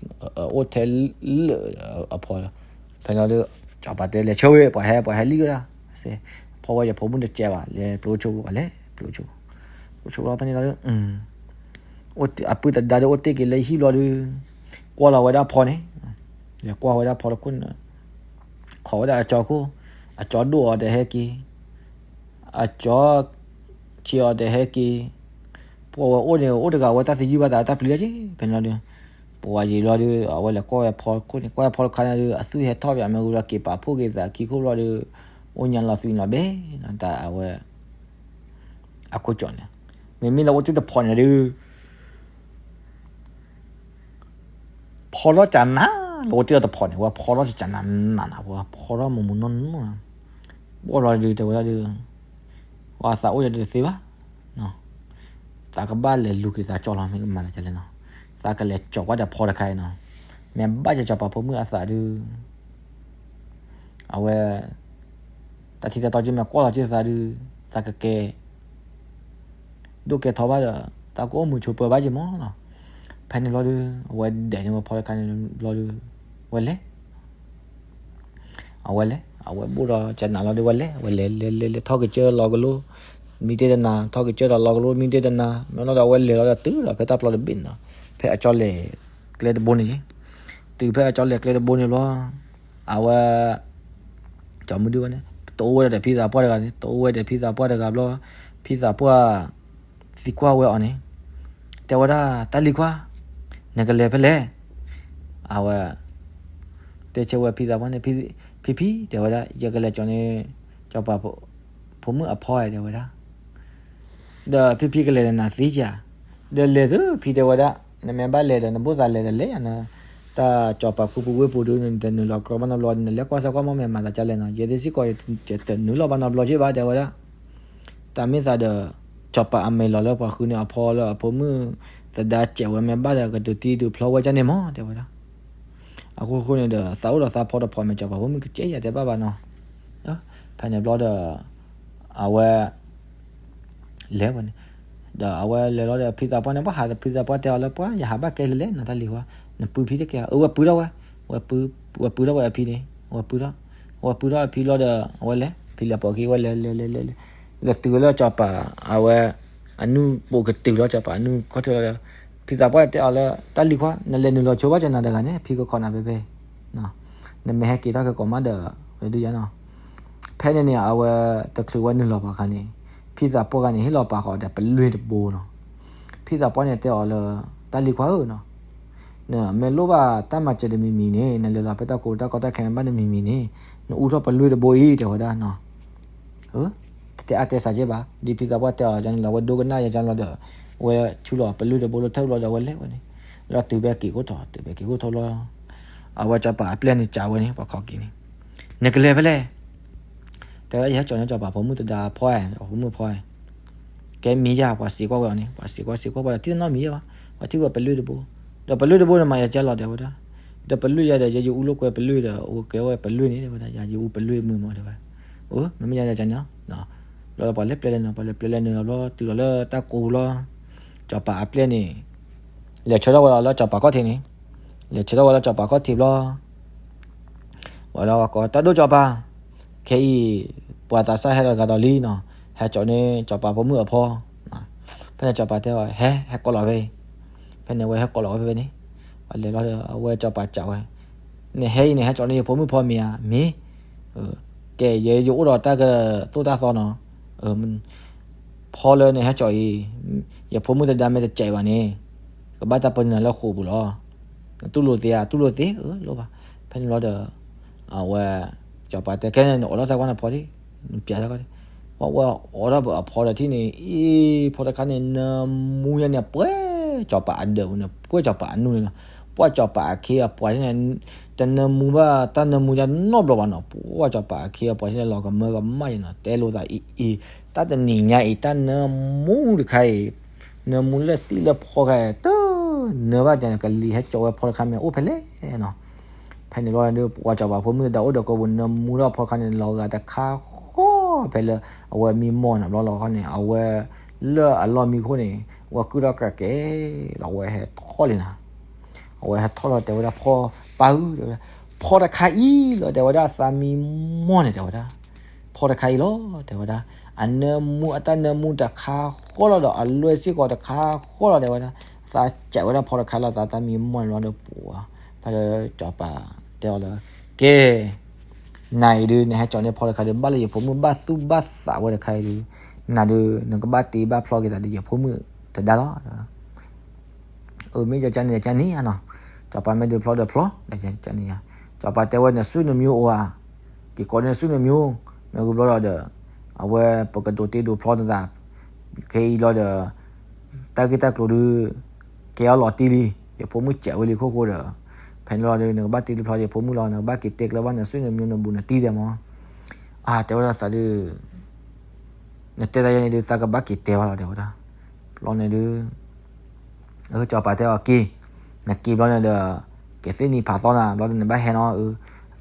အိၣ်ထဲလၢာ်အဖီလီၤ, ဖဲန့ၣ်ဒီး, စီၤပၤတဲလဲၤဆှၢဝဲ ပှၤဟဲ ပှၤဟဲလံဝဲဒၣ်, ဖီဝဲယဖိမုၣ်တစဲးဘၣ် လဲၤပျိဆိပူၤ ပှၤလဲၤပျိဆိပူၤ, ပျိဆိပူၤဖဲန့ၣ်လီၤဒီး အပုၢ်သဒါဒီးအိၣ်တ့ၢ်က့ၤလၢဟံၣ်ဘျီဒီး, ကွၢ်လီၤဝဲဒၣ်ဖီန့ၣ်, လဲၤကွၢ်ဝဲဒၣ်ဖီတခိၣ်န့ၣ်, ခိးဝဲဒၣ်အကၠီခိၣ်, အကၠီဒိၣ်အီၤတဟဲက့ၤ, အကၠီဆံးအီၤတဟဲက့ၤ, ပှၤဝဲအိၣ်န့ၣ် အိၣ်တဂၤဝဲတၢ်သယုၢ်ဘၣ်သးတၢ်ပျံၤလၢက့ၤ ဖဲန့ၣ်လီၤဒီး, ပှၤယံာ်လီၤဒီး အဝဲလဲၤကွၢ်ဝဲဖီခိၣ်န့ၣ် ကွၢ်ဖီတခါန့ၣ်ဒီး အသွံၣ်ဟဲထီၣ်ပၠးမ့ၢ်ဝံၤဒီး က့ၤပာ်ဖှိၣ်က့ၤသးခံခိၣ်ဘျီဒီး အိၣ်ညါလီၤသွံၣ်လီၤဘဲနီၤ တၢ်အဝဲ အခိၣ်ကၠီန့ၣ်, မ့မ့ၢ်လၢအိၣ်တ့ၢ်တဖီန့ၣ်ဒီး ဖီထီၣ်ကနၤ, လၢအိၣ်တ့ၢ်ဒီးတဖီန့ၣ် ဝဲဖီထီၣ်ကနၤနးနး ဝဲဖီထီၣ်မူးမူးနီၢ်နီၢ်, ဘီၣ်လီၤဒုးတဲဝဲဒၣ်ဒီး, ဝဲသးအိၣ်ဒီးတသ့ဘၣ်, သးကဘၣ်လဲၤလူၤက့ၤသးကၠီလီၤ မ့ၢ်ကမၤသးဒ်လဲၣ်နီၤ, သးကလဲၤကၠီၤကွၢ်ဒီးဖီတခါအံၤနီၤ, မ့ၢ်ဘၣ်ကၠီပာ်ဖိမုၣ်အသးဒုး အဝဲ တၢ်ထံၣ်တၢ်တီက့ၤမ့ၢ်ကွၢ်လီၤက့ၤသးဒုး သးကကဲ ဒိၣ်ကဲထီဘၣ်ဒီး သးကအိၣ်မုာ်ဆိးပၢၤဘၣ်က့ၤမးနီၤ, ဖဲန့ၣ်ဘျီဒုး အဝဲဒဲးန့ၢ်ဝဲဖီတခါန့ၣ်ဘျီဒုး ဝဲလဲၤ အဝဲလဲၤ အဝဲဘိၣ်ဒီးကနၤလီၤဒုး ဝဲလဲၤ ဝဲလဲၤလဲၤလဲၤလဲၤ ထီၣ်ကစၢၢ်လီၤကလိ မံတ့ၢ်တနၤ ထီၣ်ကစၢၢ်ဒီးလီၤကလိ မံတ့ၢ်တနၤ မ့ၢ်လီၤဒီးအဝဲလဲၤလီၤဒီးတုၤဒီးဖဲတၢ်ပျီတဘ့ၣ်န့ၣ်နီၤ, ဖဲအကၠီလဲၤကျဲတဘိန့ၣ်, တုၤဖဲအကၠီလဲၤကျဲတဘိန့ၣ်ဘျီ အဝဲ ကၠီမုၢ်ဒုဝဲန့ၣ် တအိၣ်ဝဲဒီးဖံသးပှၢ်တဂၤန့ၣ် တအိၣ်ဝဲဒီးဖံသးပှၢ်တဂၤဘျီ, ဖံသးပှၢ် သံကွၢ်ဝဲအီၤန့ၣ် တဲဝဲဒၣ် တၢ်လံၤခွါ နကလဲၤဖဲလဲၣ်, အဝဲ တဲဆၢဝဲဖံသးပှၢ်န့ၣ် ဖံဖံ တဲဝဲဒၣ် ယကလဲၤကၠီန့ၣ် ကၠီပၤ ဖိမုၣ်အဖီတဲဝဲဒၣ် ဒီးဖံဖံကလဲၤဒီးနၤသ့ဧါ, ဒီးလဲၤသုဖံတဲဝဲဒၣ် နမ့ၢ်ဘၣ်လဲၤဒီး နဘၣ်သးလဲၤဒီးလဲၤဧါ, တၢ်ကၠီပၤခူပူၤဝ့ၢ်ပူၤဒုး နတနုာ်လီၤကီဘၣ်နီတဘျီ နလဲၤကွၢ်စၢ်ကွၢ်မီၢ် မ့ၢ်မၤသးဒ်လဲၣ်နီၤ, ယဲသ့ၣ်စ့ၢ်ကီး ယတနုာ်လီၤဘၣ်နီတဘျီက့ဘၣ်တဲဝဲဒၣ်, တၢ်မ့ၢ်သးဒီး ကၠီပၤအမဲာ်လီၤလၢပှၤဃုန့ၢ်အဖီလၢအဖိမုၣ်သဒါစဲးဝဲ မ့ၢ်ဘၣ်ဒီးကဒုးတံၢ်ဒုးဖျီဝဲဒ်န့ၣ်မးတဲဝဲဒၣ်, အဃိဃိန့ၣ်ဒီး သးအိၣ်ဒီးသးဖီတဖီမ့ၢ် ကၠီပၤဖိမုၣ်ကစဲးယၤတဲဘၣ်ဘၣ်နီၤ, ဖဲန့ၣ်ဘျီဒီး အဝဲ လဲၤဝဲန့ၣ်, ဒီးအဝဲလဲၤလီၤဒီး ဖံသးပှၢ်န့ၣ် ပှၤဟးဖံသးပှၢ်တဲအီၤလၢ ပှၤယဟးဘၣ်ကဲလဲၣ်လဲၣ် နတၢ်လံၤခွါ, နပုၢ်ဖံတကဲဧါ, အဝဲပုၢ်ထီၣ်ဝဲ, ဝဲပုၢ်ထီၣ်ဝဲအဖံန့ၣ်, ဝဲပုၢ်ထီၣ်, ဝဲပုၢ်ထီၣ်အဖံလီၤဒီး အဝဲလဲၤ ဖံလဲၤပိာ်ခံဝဲလဲၤလဲၤလဲၤလဲၤလဲၤ, လဲၤတုၤဝဲလၢကၠီပၤ အဝဲ အနုၢ်ပိာ်ကတုၤလီၤ ကၠီပၤအနုၢ်ခီၣ်ထံးလီၤဒီး ဖံသးပှၢ်တဲအီၤလၢ တၢ်လံၤခွါ နလဲၤနုာ်လီၤဆိဘၣ်ကနၤတဂၤန့ၣ် ဖံကခိးနၤဖဲဖဲ နမ့ၢ်ဟဲက့ၤထီၣ်ကကိးမးဒီး ဝဲဒုးယါနီၤ, ဖဲန့ၣ်န့ၣ် အဝဲတချုးဝဲနုာ်လီၤပှၤခါန့ၣ် ဖံသးပှၢ်ခါန့ၣ် ဟ့ၣ်လီၤပာ်ဃီၤဒီးပလွ့ၢ်တဘိနီၤ, ဖံသးပှၢ်န့ၣ်တဲအီၤလၢ တၢ်လံၤခွါဧၢနီၤ, နမ့ၢ်လိၣ်ဘၣ်တၢ်မၤစၢၤတမံၤမံၤန့ၣ် နလဲၤလီၤဖဲတၢ်ကိးတၢ်ကီတၢ်ခဲမ့ၢ်ဘၣ်တမံၤမံၤန့ၣ် နအူထီၣ်ပလွ့ၢ်တဘိအံၤ တဲဝဲဒၣ်နီၤ တတဲအါတဲစှၤက့ဘၣ် ဒ်ဖံသးပှၢ်တဲအီၤန့ၣ်လီၤ ဝဲဒိကနၣ်ယါကလီၤဒီး ဝဲဆူလီၤပလွ့ၢ်တဘိလၢထၢၣ်ဘျီဒီး ဝဲလဲၤဝဲန့ၣ် လီၤတုၤဖဲက့ၤခိၣ်ထီၣ် တုၤဖဲက့ၤခိၣ်ထီၣ်လီၤ, အဝဲကၠီပၤအပျဲၢ်န့ၣ် ကးဝဲန့ၣ် ပှၤခိးက့ၤန့ၣ် နကလဲၤဖဲလဲၣ် တဲဝဲဒၣ် ယဟဲကၠီန့ၢ်ကၠီပၤဖိမုၣ်သဒါအဖီ အဖိမုၣ်အဖီ ကဲမံၤယါ ပှၤစံးကွၢ်ဝဲအီၤန့ၣ် ပှၤစံးကွၢ်စံးကွၢ်ပှၤဒီး ထံၣ်နီတမံၤယါဘၣ် ပှၤထံၣ်ဝဲပလွ့ၢ်တဘိ, ဒီးပလွ့ၢ်တဘိန့ၣ်မး ယကဲလီၤတဲဝဲဒၣ်, ဒီးပလွ့ၢ်ယါဒီး ယယအူလိာ်ကွဲပလွ့ၢ်ဒီး အိၣ်ကဲဝဲပလွ့ၢ်န့ၣ်တဲဝဲဒၣ် ယၤယအူပလွ့ၢ်မုာ်မးတဲဝဲ, မ့မ့ၢ်ယါယကန့ၣ်, ဘျီပှၤလဲၤပျဲလဲၤနုာ် ပှၤလဲၤပျဲလဲၤနုာ်လီၤဘျီ တုၤလီၤလၢတၢ်ကိးပူၤလီၤ, ကၠီပၤအပျဲၢ်န့ၣ် လဲၤဆၢထၢၣ်ဝဲလီၤလၢကၠီပၤခီၣ်ထံးန့ၣ်, လဲၤဆၢထၢၣ်ဝဲလၢကၠီပၤခီၣ်ထံးဘျီ ဝဲလၢဝဲကိး တၢ်ဒိၣ်ကၠီပၤ, ခဲအံၤ ပှၤသးစၢ်ဟဲဒီးဂၤဒီးလံနီၤ, ဟဲကၠီန့ၢ်ကၠီပၤဖိမုၣ်အဖီ, ဖဲန့ၣ်ကၠီပၤတဲအီၤ ဟဲ ဟဲကိးလီၤဖဲအံၤ, ဖဲန့ၣ်ဝဲဟဲကိးလီၤဝဲဖဲဖဲန့ၣ်, ပှၤလဲၤလီၤဒီး အဝဲကၠီပၤကးဝဲ, နဟဲအံၤန့ၣ် ဟဲကၠီန့ၢ်ယဖိမုၣ်ဖီမ့ၢ်ဧါ, မ့ၢ်, ကဲ ယယအိၣ်ဒီးတၢ်ကသိၣ်တၢ်သီနီၤ, ဖီလၢနဟဲကၠီအံၤ, ယဖိမုၣ်သဒါမ့ၢ်တကးဘၣ်န့ၣ်, ကဘၣ်တၢ်ပၢနုာ်လၢဃိာ်ပူၤလီၤ, နတူၢ်လိာ်သ့ဧါ, တူၢ်လိာ်သ့, လိၣ်ဘၣ်, ဖဲန့ၣ်လီၤဒီး အဝဲ ကၠီပၤတဲ ခဲန့ၣ် နအိးထီၣ်စၢ်ကွၢ်နဖီဒံး, နပျးစၢ်ကွၢ်ဒံး, ပှၤဝဲအိးထီၣ်အဖီဒီးထံၣ်န့ၣ် အံၤ ဖီတခါန့ၣ် နၢမူယါန့ၣ် ပှဲၤကၠီပၤအဒၢးပူၤန့ၣ် ပှဲၤကၠီပၤအနူၢ်န့ၣ်နီၤ, ပှၤကၠီပၤအခ့အပှၤန့ၣ် တနၢမူဘၣ် တၢ်နၢမူယါနီတဘျီဘၣ်နီၤ, ပှၤကၠီပၤအခ့အပှၤန့ၣ် လီၤကမၢကမၣ်ယါနီၤ, တဲလိာ်သးအံၤအံၤ, တၢ်တနံၤညါအံၤ တၢ်နၢမူတခါအံၤ နၢမူလၢသံၣ်လၢဖီခါအံၤ တနၢဘၣ်န့ၣ် ကလံၤဟဲကၠီဝဲဖီတခါမ့ၢ်အိၣ်ဖဲလဲၣ်နီၤ, ဖဲန့ၣ်ဘျီဒီး ပှၤကၠီပၤဖိမုၣ်သဒါအိၣ်ဒီးကိာ်ပူၤ နၢမူထီၣ်ဖီတခါန့ၣ် လီၤဂာ်တခါဃီဖဲလၢ အဝဲမံမီၢ်န့ၣ်ဘျီလီၤခီန့ၣ် အဝဲ လၢအလီၢ်မံခိၣ်န့ၣ် ဝဲကုၢ်ထီၣ်ကးကဲလီၤ အဝဲဟဲထီၣ်လံနီၤ, အဝဲဟဲထီၣ်လီၤတဲဝဲဒၣ် ဖီ ပၢ်ဧၢ တဲဝဲဒၣ် ဖီတခါအံၤလီၤ တဲဝဲဒၣ် သးမံမီၢ်န့ၣ် တဲဝဲဒၣ် ဖီတခါအံၤလီၤ တဲဝဲဒၣ် အနၢမူအတၢ်နၢမူတခါဃီလီၤဒီး အလွဲၢ်စ့ၢ်ကီးတခါဃီလီၤ တဲဝဲဒၣ် သးစးဝဲဒၣ်ဖီတခါလီၤ သးတၢ်မံမီၢ်န့ၣ်လီၤဒီး ပှၤ ဖဲလၢကၠီပၤ တဲအီၤလၢ ကဲ နၤအံၤဒုး နဟဲကၠီၤန့ၢ်ဖျီတခါဒီး ဘၣ်လၢယဖိမုၣ်ဘၣ်သူၣ်ဘၣ်သးဝဲတခါအံၤဒုး နၤဒုး နကဘၣ်တ့ဘၣ်ဖျီက့ၤသးဒီးယဖိမုၣ်တဒါလီၤ. အမ့ၢ်ကန့ၣ်ကန့ၣ်ဧါနီၤ, စီၤပၤမ့ၢ်ဒုးဖျီဒီးဖျီ, ကန့ၣ်ဧါ, စီၤပၤတဲဝဲနစုနမျိုးအိၣ်ဧါ, က့ၤကိးန့ၢ်နစုနမျိုး, မ့ၢ်ဂ့ၤဘျီဒီး အဝဲပကဒိးတ့ဒိးဖျီနသး, ခဲအံၤလီၤဒီး တၢ်ဂ့ၢ်တၢ်ကျိၤဒုး ကဲအီၤလီၤတံၢ်လံ, ယဖိမုၣ်စဲးဝဲလံခိၣ်ဃိဒီး, ဖဲန့ၣ်လီၤဒုး နကဘၣ်တ့တဖျီယဖိမုၣ်လီၤ, နကဘၣ်က့ၤတဲကျဲဘၣ်နစုနမျိုးနဘူးနတံၢ်ဒဲးမၢ်. အါ တဲဝဲဒၣ်သးဒုး နတဲတၢ်ယဲန့ၣ်ဒုး သးကဘၣ်က့ၤတဲဘၣ်လီၤ တဲဝဲဒၣ်. ဘျီန့ၣ်ဒုး စီၤပၤတဲအီၤက့ၤ, နက့ၤဘျီန့ၣ်ဒီး ကသ့ၣ်နံၤဖးသီနၤ ဘျီဒုးနဘၣ်ဟဲနီၤ.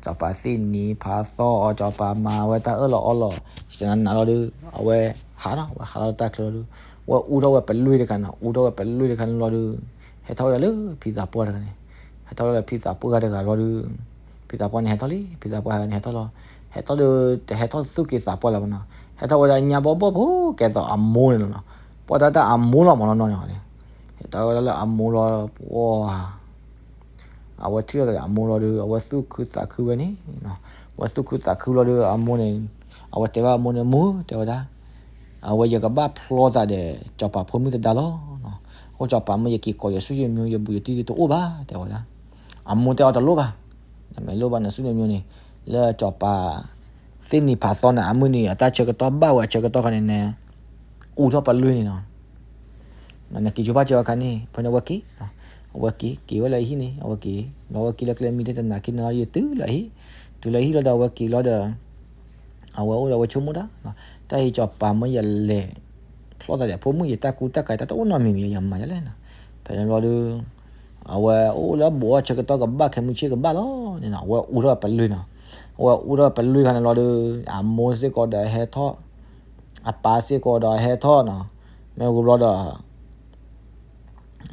စီၤပၤသ့ၣ်နံၤဖးသီအီၤ, စီၤပၤမၤဝဲတၢ်အၢၣ်လီၤအီလီၤ, နနၤလီၤဒုး အဝဲဟးနီၤ, အဝဲဟးလီၤတၢ်ချၢလီၤဒုး ဝဲအူထီၣ်ဝဲပလွံၢ်တခါနီၤ, အူထီၣ်ဝဲပလွံၢ်တခါန့ၣ်လီၤဒုး ဟဲထီၣ်ဝဲဒၣ်လၢဖံသးပှၢ်တဂၤန့ၣ်, ဟဲထီၣ်ဝဲဒၣ်လၢဖံသးပှၢ်တဂၤလီၤဒုး ဖံသးပှၢ်န့ၣ်ဟဲထီၣ်လံ, ဖံသးပှၢ်န့ၣ်ဟဲထီၣ်လီၤ, ဟဲထီၣ်ဒီး တဟဲထီၣ်သူၣ်က့သးပှၢ်လၢၤဘၣ်နီၤ, ဟဲထီၣ်ဝဲဒၣ်ညါဘီဘီဖိ ကဲသိးအမိၢ်န့ၣ်လီၤနီၤ, ပှၤတၢ်တၢ်အမိၢ်လီၤမၢ်နီၤနီၤန့ၣ်, ဟဲထီၣ်ဝဲဒၣ်လၢအမိၢ်လီၤ ပှၤ အဝဲထံၣ်လိာ်သးဒီးအမိၢ်လီၤဒုး အဝဲသူၣ်ခုသးခုဝဲန့ၣ်, အဝဲသူၣ်ခုသးခုလီၤဒုး အမိၢ်န့ၣ်, အဝဲတဲဘၣ်အမိၢ်န့ၣ် မိၢ် တဲဝဲဒၣ်, အဝဲယကဘၣ်ဖျီသးဒီး စီၤပၤဖိမုၣ်တဒါလီၤ, အဃိစီၤပၤမ့ၢ်ယက့ၤကိးယစုယမံၤ ယဘူးယတံၢ်ဒုးတအိၣ်ဘၣ် တဲဝဲဒၣ်. အမိၢ်တဲအီၤတလိၣ်ဘၣ်, နမ့ၢ်လိၣ်ဘၣ်နစုနမံၤန့ၣ်, လၢစီၤပၤ သ့ၣ်နံၤဖးသီန့ၣ် အမုၢ်နံၤအတၢ်ဆၢကတီၢ်ဘၣ်ဝဲအဆၢကတီၢ်ခီန့ၣ် န အူထီၣ်ပလွံၢ်န့ၣ်နီၤ နက့ၤဆိဖးစၢအခါန့ၣ် ဖဲန့ၣ်အဝဲက့ၤ, အဝဲက့ၤ က့ၤဝဲလၢအဟံၣ်န့ၣ် အဝဲက့ၤ, ဒီးအဝဲက့ၤလၢကျဲမံၤတနၤခံန့ၣ်လီၤ ယတုၤလၢအဟံၣ်, တုၤလၢအဟံၣ်လီၤဒီးအဝဲက့ၤလီၤဒီး, အဝဲအိၣ်ဒီးအဝဲဆိကမိၣ်တၢ်, တၢ်အံၤစီၤပၤမ့ၢ်ယလဲၤဖျီသးဒီးဖိမုၣ် ယတၢ်ကူတၢ်ကၤတၢ်တအိၣ်နီတမံၤ ယမၤယလဲၣ်နီၤ, ဖဲန့ၣ်လီၤဒုး အဝဲအိၣ်လၢဘူးအီၣ်ဆၢကတီၢ်ကဘၣ်ခဲမုၢ်ဆ့ၣ်ကဘၣ်လီၤန့ၣ်နီၤ အဝဲအူထီၣ်ပလွံၢ်နီၤ, အဝဲအူထီၣ်ပလွံၢ်ခါန့ၣ်လီၤဒုး အမိၢ်စ့ၢ်ကီးဒီးဟဲထီၣ်, အပၢ်စ့ၢ်ကီးဒီးဟဲထီၣ်နီၤ, မ့ၢ်ဂ့ၤဘျီဒီး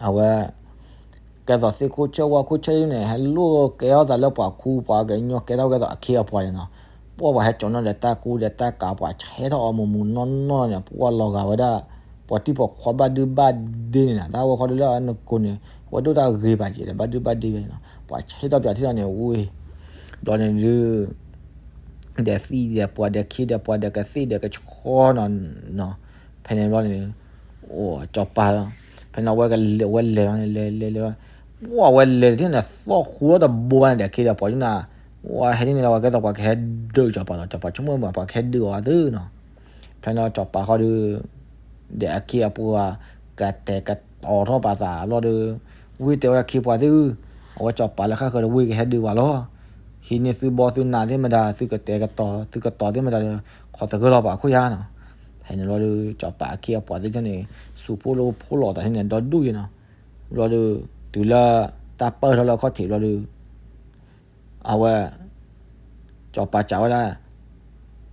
အဝဲ ကဲသိးသ့ၣ်ခိၣ်ဆၢဝါခိၣ်ဆၢန့ၣ် ဟဲလိၣ်ကဲထီၣ်သးလၢပှၤခူပှၤကညီ ကဲထီၣ်ကဲသိးအခ့အပှၤန့ၣ်နီၤ, ပှၤပှၤဟဲကၠီၤနီၣ်ဒီးတၢ်ကူဒီးတၢ်ကၤ ပှၤဆဲထီၣ်အီၤမူးမူးနီၢ်နီၢ်န့ၣ် ပှၤလီၤဂာ်ဝဲဒၣ် ပှၤတံၢ်ပှၤခွါဘၣ်ဒုဘၣ်ဒ့န့ၣ်နီၤ, တၢ်ဝဲဃီဒုးလၢအနကိးန့ၣ် ဝဲဒိၣ်တၢ်ဂ့ၤဘၣ်က့ၤဒီးဘၣ်ဒုဘၣ်ဒ့ဝဲန့ၣ်နီၤ, ပှၤဆဲထီၣ်ပှၤထံၣ်ထီၣ်န့ၣ်ဝ့ၢ် ဘျီန့ၣ်ဒုး ဒီးသံၣ်ဒီးပှၤဒီးခ့ဒီးပှၤဒီးကသ့ၣ်ဒီးကဆှီနီၤ, ဖဲန့ၣ်ဘျီန့ၣ် အိၣ်စီၤပၤ, ဖဲန့ၣ်အဝဲကလဲၤ အဝဲလဲၤလီၤန့ၣ် လဲၤလဲၤလဲၤ, ပှၤဝဲလဲၤတထံၣ်န့ၣ် သီၣ်ဃူထီၣ်တဘိဘၣ်န့ၣ် ဒီးခ့ဒီးပှၤန့ၣ်, ဝဲဟဲန့ၣ်လီၤ ဝဲကဲသိးပှၤကဟဲဒုးစီၤပၤလီၤ, စီၤပၤဆိကမိၣ်မး ပှၤကဟဲဒုးအီၤသ့နီၤ, ဖဲန့ၣ်စီၤပၤဃီဒုး ဒီးအခ့အပှၤ ကတဲာ်ကတီၤထီၣ်ပာ်သးဘျီဒီး ဝ့ၢ်တဲဝဲဒၣ်ခ့ပှၤသ့ၣ်ဧၢ, အဝဲစီၤပၤလၢဃၣ်ဃၢၤဒီးဝ့ၢ်ကဟဲဒုးပှၤလီၤ, ဟံးန့ၢ်သုဘီသုနးသ့ၣ်မတၤ သုကတဲာ်ကတီၤ သုကတီၤသ့ၣ်မတၤဒီး ခိးသဂၢၢ်လီၤပှၤခိၣ်ယါနီၤ, ဖဲန့ၣ်လီၤဒီး စီၤပၤအခ့အပှၤသ့ၣ်န့ၣ် စူးဖှိၣ်လိဖိလီၤသးန့ၣ် ဒီဒူၣ်ယဲနီၤ, ဘျီဒီး တုၤလၢ တၢ်ပၢၢ်ထီၣ်လၢအခီၣ်ထံးဘျီဒီး အဝဲ စီၤပၤစံးဝဲဒၣ်,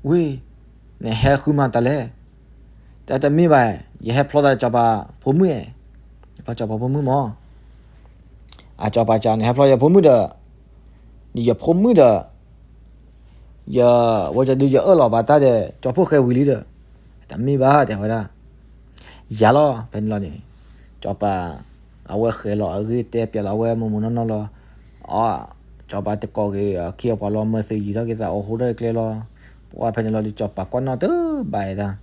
ဝ့ၢ်, နဟဲဃုမၤတၢ်လဲၣ်, တၢ်တမ့ၢ်ဘၣ်, ယဟဲဖျီသးစီၤပၤဖိမုၣ်, ဖျီစီၤပၤဖိမုၣ်မၢ်, အစီၤပၤစံး နဟဲဖျီယဖိမုၣ်ဒီး ယဖိမုၣ်ဒီး ယဝဲဒုးယအၢၣ်လီၤဘၣ်တၢ်ဒီး ကၠီဖှိၣ်ဃဲဝံၤလံဒီး တမ့ၢ်ဘၣ် တဲဝဲဒၣ်, ယၤလီၤ ဖဲန့ၣ်လီၤန့ၣ်, စီၤပၤ အဝဲဃဲၤလီၤအဂ့ၢ်တဲပျဲလီၤအဝဲမူးမူးနီၢ်နီၢ်လီၤ, အ စီၤပၤတကိးက့ၤအခ့အပှၤလီၤ မၤသယံၤထီၣ်က့ၤသးအိၣ်ဃိထီၣ်ကျဲလီၤ, ပှၢ်ဖဲန့ၣ်လီၤဒီး စီၤပၤကွၢ်နီၣ်တဘၣ်ဒၣ်,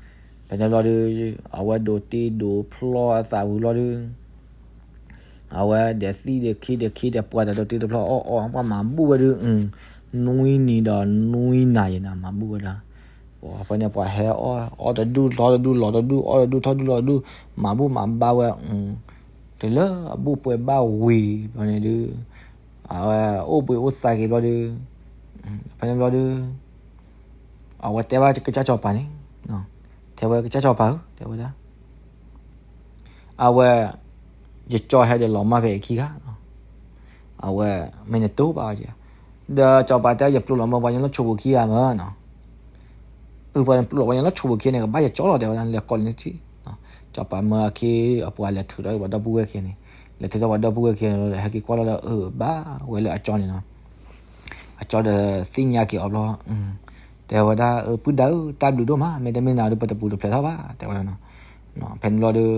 ဖဲန့ၣ်လီၤဒီး အဝဲဒိးတ့ဒိးဖျီအသးဝံၤလီၤဒီး အဝဲဒီးသံၣ်ဒီးခ့ဒီးခ့ဒီးပှၤဒီးဒိးတ့ဒိးဖျီအီၣ်အီၣ် ပှၤမၤဘူၣ်ဝဲဒုး, နွံနံၤဒီးနွံနၤယဲနီၤ မၤဘူၣ်ဝဲဒၣ်, ပှၤဖဲန့ၣ်ပှၤဟဲအီၣ် အီၣ်တဒူၣ်ထီၣ်တဒူၣ်လီၤတဒူၣ် အီၣ်တဒူၣ်ထီၣ်တဒူၣ်လီၤတဒူၣ် မၤဘူၣ်မၤဘါဝဲ, တုၤလၢအဘူၣ်ပှဲၤဘၣ်ဝံၤဘျီန့ၣ်ဒုး အဝဲအိၣ်ဘှံးအိၣ်သါက့ၤဘျီဒီး ဖဲန့ၣ်ဘျီဒီး အဝဲတဲဘၣ်ကစၢ်စီၤပၤန့ၣ်, တဲဝဲကစၢ်စီၤပၤဧၢ တဲဝဲဒၣ် အဝဲ ယကၠီဟဲဒီးလီၤမၢ်ဖဲအခံဂၤ, အဝဲ မ့ၢ်နတိၢ်ဘၣ်အီၤက့ၤ, ဒီးစီၤပၤတဲယပျိလီၤမၢ်ပှၤကညီလၢဆိပူၤခံဂၤမၢ်နီၤ, အပှၤပျိလီၤပှၤကညီလၢဆိပူၤခံဂၤန့ၣ် ကဘၣ်ယကၠီလီၤ တဲဝဲဒၣ် လဲၤကိးလံနထံၣ်, စီၤပၤမၢအခ့အပှၤလဲၤထုးထီၣ်ပှၤဒီပုၢ်ဝဲၢ်ခံဂၤန့ၣ်, လဲၤထုးထီၣ်ပှၤဒီပုၢ်ဝဲၢ်ခံဂၤန့ၣ် ဟဲက့ၤကွၢ်လီၤလၢအဘၣ်ဝဲလၢအကၠီန့ၣ်နီၤ အကၠီဒီးသ့ၣ်ညါက့ၤအီၤဘျီ, တဲဝဲဒၣ် ပုၢ်ဒါဧၢ တၢ်ဘျုးဒိၣ်မး မ့တမ့ၢ်နၤဒီးပတပူၤတဖျဲးထီၣ်ဘၣ် တဲဝဲဒၣ်နီၤ, ဖဲန့ၣ်ဘျီဒီး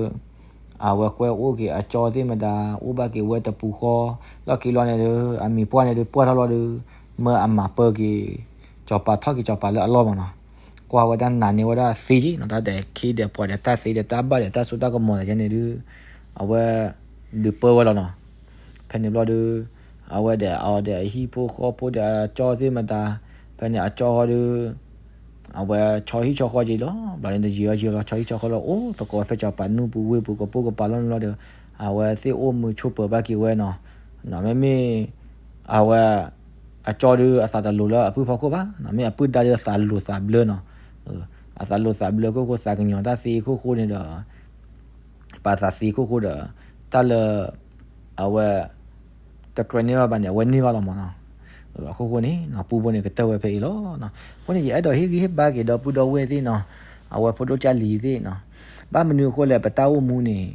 အဝဲကွဲအိၣ်က့ၤအကၠီသ့ၣ်မတၤ အိၣ်ဘၣ်က့ၤဝဲတပူၤဃီ, လီၢ်ခံလီၤန့ၣ်ဒီး အမံၤပှၢ်န့ၣ်ဒီး ပှၢ်ထီၣ်လီၤဒီး မၢအမၤပၢက့ၤ စီၤပၤထီၣ်က့ၤစီၤပၤလၢအလီၢ်မးနီၤ, ကွၢ်ဝဲဒၣ်နးန့ၢ်ဝဲဒၣ်သ့က့နီၤ, တၢ်ဒဲးခ့ဒဲးပှၤဒီးတၢ်သ့ဒီးတၢ်ဘၣ်ဒီးတၢ်စိတၢ်ကမီၤသ့ၣ်န့ၣ်ဒီး အဝဲ ဒုးပၢဝဲလီၤနီၤ. ဖဲန့ၣ်ဘျီဒီး အဝဲဒီးအီၤဒီးအဟံၣ်ဖိဃီဖိဒီးအကၠီသ့ၣ်မတၤ, ဖဲန့ၣ်အကၠီဃီဒီး အဝဲဆီဟံၣ်ဆီဃီက့ၤလီၤ, ဘျီန့ၣ်ဒီးယံာ်အီၤယံာ်လီၤ ဆီဟံၣ်ဆီဃီလီၤ အိၣ်သကိးဝဲဖဲစီၤပၤနူၢ်ပူၤဝ့ၢ်ပူၤ ကပိာ်ကပၤလီၢ်န့ၣ်လီၤဒီး အဝဲသ့ၣ်အိၣ်မုာ်ဆိးပၢၤဘၣ်က့ၤဝဲနီၤ. မ့မ့ၢ် အဝဲ အကၠီဒီးအသးတလိၤလၢအပုၢ်ဖီခိၣ်ဘၣ်နီၤ, မ့ၢ်အပုၢ်ဒါဒီးအသးလိၤသးဘျၢနီၤ, အသးလိၤသးဘျၢခိၣ်ဃိ သးကညီၤတၢ်သ့ခိၣ်ဃိန့ၣ်ဒီး ပာ်သးသ့ခိၣ်ဃိဒီး တၢ်လၢ အဝဲ တကြၢးန့ၢ်ဘၣ်ဘၣ်န့ၣ် အဝဲန့ၢ်ဘၣ်လီၤမးနီၤ. အဃိဃိန့ၣ် ပူဖိန့ၣ်ကတၢၢ်ဝဲဖဲအံၤလီၤ. အဃိန့ၣ် ယအဲၣ်ဒိးဟ့ၣ်ဂံၢ်ဟ့ၣ်ဘါက့ၤဒီပုၢ်ဒီဝဲၢ်သ့ၣ်နီၤ, အဝဲဖိဒိၣ်ကၢ်လံၤသ့ၣ်နီၤ, ဘၣ်မနုၤအဃိလဲၣ် ပတၢ်အိၣ်မူန့ၣ်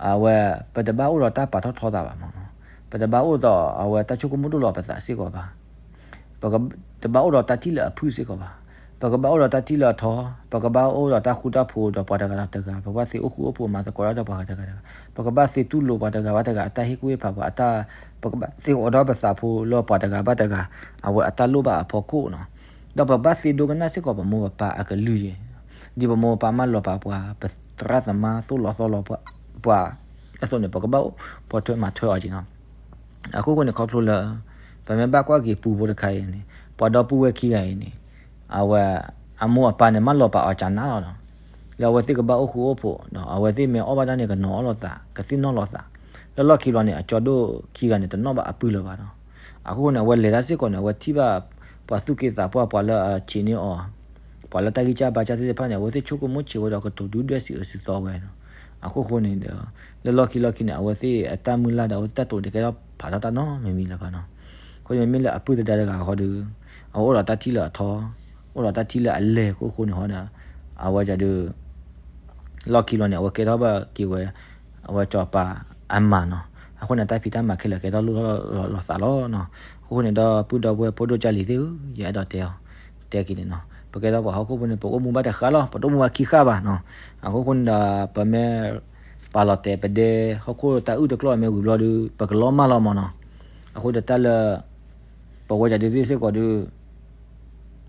အဝဲ ပတဘၣ်အိၣ်ဒီးတၢ်ပာ်ထီၣ်ထီသးဘၣ်မးနီၤ, ပတဘၣ်အိၣ်ဒီးအဝဲတၢ်ဆိကမိၣ်ဒိၣ်လီၤပသးစ့ၢ်ကီးဘၣ် ပက တဘၣ်အိၣ်ဒီးတၢ်ထံၣ်လၢအဖုၣ်စ့ၢ်ကီးဘၣ်. ပကဘၣ်အိၣ်ဒီးတၢ်ထံၣ်လၢအထီ, ပကဘၣ်အိၣ်ဒီးတၢ်ဃူတၢ်ဖိးဒီးပှၤတဂၤဒီးတဂၤ, ပကဘၣ်သ့အိၣ်ဃူအိၣ်ဖိးမၤသကိးတၢ်ဒီးပှၤတဂၤဒီးတဂၤ, ပကဘၣ်သ့တူၢ်လိာ်ပှၤတဂၤဘၣ်တဂၤ အတၢ်ဟ့ၣ်ကူၣ်ဟ့ၣ်ဖးပှၤ, ပကဘၣ်သ့အိးထီၣ်ပသးဖိလၢပှၤတဂၤဘၣ်တဂၤ အဝဲအတၢ်လိၣ်ဘၣ်အဖီခိၣ်နီၤ. ဒီးပဘၣ်သ့ဒိကနၣ်စ့ၢ်ကီးပမိၢ်ပပၢ်အကလုၢ်ယဲ, ဒ်ပမိၢ်ပပၢ်မၢလီၤပာ်ပှၤ, ပသရၣ်သမါသိၣ်လီၤသီလီၤပှၤ, အသိးန့ၣ် ပကဘၣ်အိၣ်ဖီထွဲမၤထွဲအီၤက့နီၤ. အဃိဃိန့ၣ် ခီဖျိလၢ ပမ့ၢ်ဘၣ်ကွၢ်က့ၤပူဖိတခါအံၤန့ၣ် ပှၤဒီပုၢ်ဝဲၢ်ခံဂၤအံၤန့ၣ် အဝဲ အမိၢ်အပၢ်န့ၣ် မၢလီၤပာ်အီၤကနၣ်လီၤနီၤ, လၢအဝဲသ့ၣ်ကဘၣ်အိၣ်ဃူအိၣ်ဖိးဒီး အဝဲသ့ၣ်မ့ၢ်အီၣ်ဘၣ်တၢ်န့ၣ် ကနီၤအီၣ်လိာ်သး ကသ့ၣ်နီၣ်လိာ်သး, လၢလီၢ်ခံဘျီန့ၣ် အကၠီဒိၣ်ခံဂၤန့ၣ် တနီၣ်ဘၣ်အပုၢ်လၢၤဘၣ်နီၤ. အဃိဃိန့ၣ် အဝဲလဲၤတၢ်စ့ၢ်ကီးန့ၣ် အဝဲထံၣ်ဘၣ် ပှၤသူၣ်က့သးပှၢ် ပှၤလၢအဆံးန့ၢ်အီၤ ပှၤလၢတၢ်ဂံၢ်စၢ်ဘါစၢ်သ့ၣ်တဖၣ်န့ၣ် အဝဲသ့ၣ်ဆိကမိၣ်ဆံးဝဲဒီးကတိၤဒုၣ်ဒွဲၣ်စံးအၢစံးသီဝဲနီၤ. အဃိဃိန့ၣ်ဒီး လၢလီၢ်ခံလီၢ်ခံန့ၣ် အဝဲသ့ၣ်အတၢ်မုၢ်လၢ်ဒီး အဝဲသ့ၣ်တၢ်တိာ်န့ၣ် ကဲထီၣ်ဖးထီၣ်တၢ်နီတမံၤမံၤလၢၤဘၣ်နီၤ. အဃိန့ၣ်မ့မ့ၢ်လၢအပုၢ်သဒါတဂၤဃီဒီး အဝဲအိၣ်ဒီးတၢ်ထံၣ်လၢအထီ, အိၣ်ဒီးတၢ်ထံၣ်လၢအလဲၢ်အဃိဃိန့ၣ်ဃီဒီး အဝဲဒၣ်ဒီး လီၢ်ခံလီၤန့ၣ် အဝဲကဲထီၣ်ဘၣ်က့ၤဝဲ အဝဲစီၤပၤအမါနီၤ. အဃိန့ၣ် တၢ်ဖံးတၢ်မၤခဲလၢာ်ကဲထီၣ်လိၣ်ထီၣ်လိာ်သးလီၤနီၤ. အဃိန့ၣ်ဒီး ပုၢ်ဒီပုၢ်ဝဲၢ်ဖိဒိၣ်ကၢ်လံၤသ့ၣ်ဧၢ, ယအဲၣ်ဒိးတဲအီၤ, တဲက့ၤန့ၣ်နီၤ, ပကဲထီၣ်ပှၤဟီၣ်ခိၣ်ဖိန့ၣ် ပအိၣ်မူဘၣ်တဃၣ်လီၤ, ပတအိၣ်မူဘၣ်ခံဃၣ်ဘၣ်နီၤ. အဃိဃိန့ၣ်ဒီး ပမ့ၢ်ပာ်လီၤတဲာ်ပဒဲဟီၣ်ခိၣ်တၢ်အုၣ်တကျီၢ်မ့ၢ်ဝံၤဘျီဒီး ပကလီၤမၢ်လီၤမးနီၤ. အဃိဒီးတၢ်လၢ ပဝဲဒၣ်ဒုးသ့ၣ်စ့ၢ်ကီးဒီး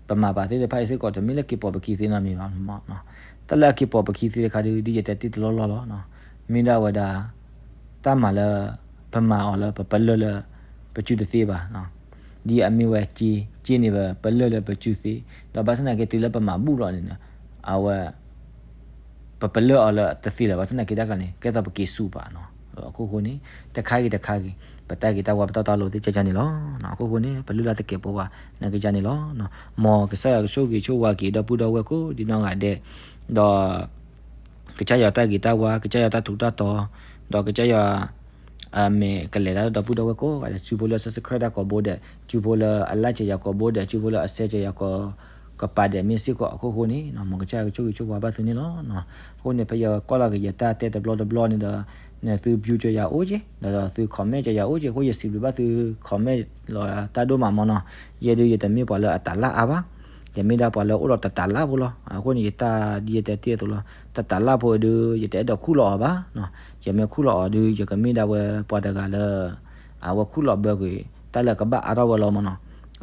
ပမၤပာ်သ့ၣ်တဖၣ်အံၤစ့ၢ်ကီး တမ့ၢ်လၢက့ၤပိာ်ပခံသ့နီတမံၤဘၣ်နီၤ. တၢ်လၢအက့ၤပိာ်ပခံသ့တခါဒီး ဒ်ယတဲတ့ၢ်တလီၢ်လီၢ်လီၤနီၤ. မ့ၢ်ဒၣ်ဝဲဒၣ် တၢ်မၤလၢ ပမၤအီၤလၢပပလၢၢ်လၢ ပစုတသ့ဘၣ်နီၤ. ဒ်အမ့ၢ်ဝဲက့ က့န့ၣ်ပပလၢၢ်လၢပစုသ့, ဒီးဘၣ်ဆၣ်သနာ်က့တုၤလၢပမၤဘူၣ်လီၤန့ၣ် အဝဲ ပပလၢၢ်အီၤလၢတသ့လၢၤ ဘၣ်ဆၣ်သနာ်က့ တၢ်ကျါန့ၣ် ကဲသိးပက့ၤစူးပာ်နီၤ. အဃိဃိန့ၣ် တခါဂ့ၤတခါဂ့ၤ ပတၢ်ဂ့ၤတၢ်ဝါပတီၢ်တၢ်လိၤသ့ၣ်ကကန့ၣ်လီၤ. အဃိဃိန့ၣ် ပလုၢ်လၢ်သကဲးပဝး နာ်က့ကန့ၣ်လီၤ. မ်ကစၢ်ယွၤကဆိၣ်ဂ့ၤဆိၣ်ဝါက့ၤဒီပုၢ်ဒီဝဲၢ်ကိးဒ်နီၢ်ဂၤဒဲး, ဒီး ကစၢ်ယွၤတၢ်ဂ့ၤတၢ်ဝါ ကစၢ်ယွၤတၢ်ထူးတၢ်တီၤ, ဒီးကစၢ်ယွၤ အမဲာ်ကလဲၤတၢ်ဒီပုၢ်ဒီဝဲၢ်ကိးဂၤဒဲး စုဖိလၢ subscribe တၢ်ကိးဘိဒဲး, စုဖိလၢအ like စၢၤယၤကိးဘိဒဲး, စုဖိလၢအ share စၢၤယၤကိးကပၤဒဲးမ့ၢ်စ့ၢ်ကီး အဃိဃိန့ၣ် မ်ကစၢ်ယွၤကဆိၣ်ဂ့ၤဆိၣ်ဝါဘၣ်သုန့ၣ်လီၤ. အဃိန့ၣ် ဖဲယကွၢ်လီၤက့ၤယတၢ်တဲတဘျီတဘျီန့ၣ်ဒီး န့ၣ်သု view စၢၤယၤအိၣ်က့, ဒီးသု comment စၢၤယၤအိၣ်က့, အဃိယစံးဘျုးဘၣ်သု comment လီၤတၢ်ဒိၣ်မးမးနီၤ. ယဲဒုးယတမ့ၢ်ပှၤလၢအတၢ်လၢ်အါဘၣ်, ယမ့ၢ်ဒၣ်ပှၤလၢအိၣ်ဒီးတတၢ်လၢ်ဖိလီၤ. အဃိန့ၣ် ယတၢ်ဒ်ယတဲတ့ၢ်အသိးလီၤ, တတၢ်လၢ်ဖိအံၤဒီး ယတအဲၣ်ဒိးခူၣ်လီၤအီၤဘၣ်. ယမ့ၢ်ခူၣ်လီၤအီၤဒီး ယကမ့ၢ်ဒၣ်ဝဲပှၤတဂၤလၢ အဝဲခူၣ်လီၤဘၢကွံာ် တၢ်လၢကဘၣ်အါထီၣ်ဝဲလီၤမးနီၤ.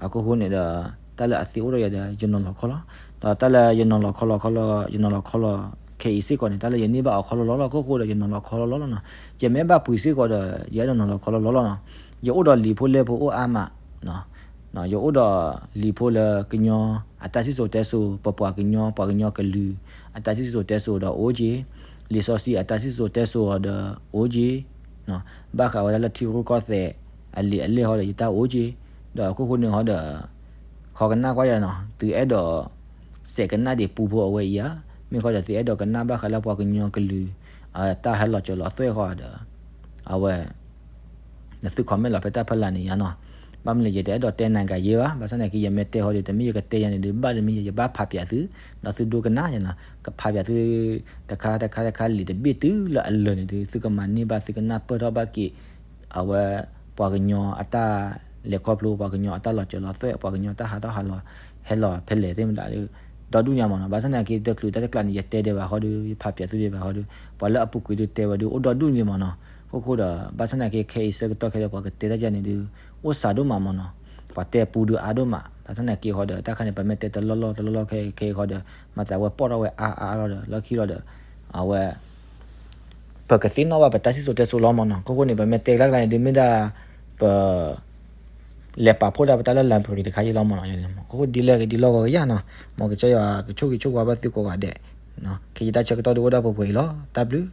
အဃိဃိန့ၣ်ဒီး တၢ်လၢအသ့အိၣ်ဒီးယၤဒီး ယနီၤလီၤခီလီၤ. ဒီးတၢ်လၢယနီၤလီၤခီလီၤခီလီၤ ယနီၤလီၤခီလီၤခဲအံၤစ့ၢ်ကီးန့ၣ် တၢ်လၢယန့ၢ်ဘၣ်အီၤခီလီၤလီၤလီၤ အဃိဃိဒီး ယနီၤလီၤခီလီၤလီၤလီၤနီၤ. ယမ့ၢ်ဘၣ်ပှ့ၤစ့ၢ်ကီးဒီး ယအဲၣ်ဒိးနီၤလီၤခီလီၤလီၤလီၤနီၤ. ယအိၣ်ဒီးလံာ်ဖိလဲၢ်ဖိအိၣ်အါမး ယအိၣ်ဒီးလံာ်ဖိလၢကညီအတၢ်စံၣ်စိၤတဲစိၤ ပပှၤကညီ ပှၤကညီကလုာ် အတၢ်စံၣ်စိၤတဲစိၤဒီးအိၣ်က့, လံာ်စီဆှံအတၢ်စံၣ်စိၤတဲစိၤအီၤဒီးအိၣ်က့, ဘၣ်ဃးဝဲဒၣ်လၢထံရူၢ်ကီၢ်သဲး အလံာ်အလဲၢ်ဟီဒီးယတၢ်အိၣ်က့, ဒီးအခိၣ်ဃိန့ၣ်ဟီဒီး ခီကနၣ်ကွၢ်ယၤနီၤ သုအဲၣ်ဒိး စဲးကနၣ်ဒံးပူဖိအဝဲအံၤဧါ, မ့ၢ်ဃီဒီးသုအဲၣ်ဒိးကနၣ်ဘၣ်ဃးလၢပှၤကညီကလုာ် အတၢ်ဟဲလီၤစၢၤလီၤသွဲၣ်ဃီဒီး အဝဲ နသု comment လီၤဖဲတၢ်ဖီလာ်န့ၣ်ယါနီၤ. ဘၣ်မနုၤလဲၣ် ယတအဲၣ်ဒိးတဲနၤဂၤယဲဘၣ်, ဘၣ်ဆၣ်သနာ်က့ ယမ့ၢ်တဲဟီဒီး တမ့ၢ်ယကတဲယၤန့ၣ်ဒီး ဘၣ်တမ့ၢ်ယဲ ယဘၣ်ဖးပၠးသု, ဒီးသုဒိကနၣ်ယၤနီၤ, ကဖးပၠးသု တခါတခါတခါလံာ်တဘ့ၣ်တုၤလၢအလၢာ်န့ၣ်ဒီး သုကမၤန့ၢ်ဘၣ် သုကနၢ်ပၢၢ်ထီၣ်ဘၣ်က့ၤ အဝဲ ပှၤကညီအတၢ်လဲၤခီဖျိ ပှၤကညီအတၢ်လီၤစၢၤလီၤသွဲၣ် ပှၤကညီတၢ်ဟးထီၣ်ဟးလီၤ ဟဲလီၤဖဲလဲၣ်သ့ၣ်မတၤဒီး ဒီဒူၣ်ညါမ့ၢ်နီၤ. ဘၣ်ဆၣ်သနာ်က့ တချုးတၢ်တကျးန့ၣ် ယတဲဒဲးဘၣ်ဃီဒီး ယဖးပၠးသုဒဲးဘၣ်ဃီဒီး ပှၤလၢအပူၤကွံာ်ဒုးတဲဝဲဒုး အိၣ်ဒီဒူၣ်န့ၣ်မ့ၢ်နီၤ. အဃိဒီး ဘၣ်ဆၣ်သနာ်က့ ခဲအံၤဆၢကတီၢ်ခဲအံၤ ပှၤကတဲတၢ်ယါန့ၣ်ဒုး အိၣ်စှၤဒိၣ်မးမ့ၢ်နီၤ. ပှၤတဲပူဒုးအါဒိၣ်မး. ဘၣ်ဆၣ်သနာ်က့ဃီဒီး တၢ်ခါန့ၣ် ပမ့ၢ်တဲတလီၢ်လီၢ်တလီၢ်လီၢ်ခဲအံၤဃီဒီး မၤသးဝဲပီၣ်ထီၣ်ဝဲအါအါလီၤဒီး လီၢ်ခံလီၤဒီး အဝဲ ပကသ့ၣ်နီၣ်ဘၣ်ပတၢ်စံၣ်စိၤတဲစိၤလီၤမ့ၢ်နီၤ. အဃိန့ၣ် ပမ့ၢ်တဲကျါကျါန့ၣ်ဒုး မ့ၢ်ဒၣ်ပ လဲၤပာ်ဖှိၣ်ဒၣ်ပတၢ်လၢ library တခါအံၤလီၤမ့ၢ်နီၤ. အဃိဒ်လဲၣ်ဂ့ၤဒ်လီၢ်ဂီၤကယၤနီၤ, မ်ကစၢ်ယွၤကဆိၣ်ဂ့ၤဆိၣ်ဝါဘၣ်သုကိးဂၤဒဲး, ခဲအံၤတၢ်ဆၢကတီၢ်ဒုးအိၣ်ဒၣ်ပှဲၤပှဲၤအံၤလီၤ. တၢ်ဘျုး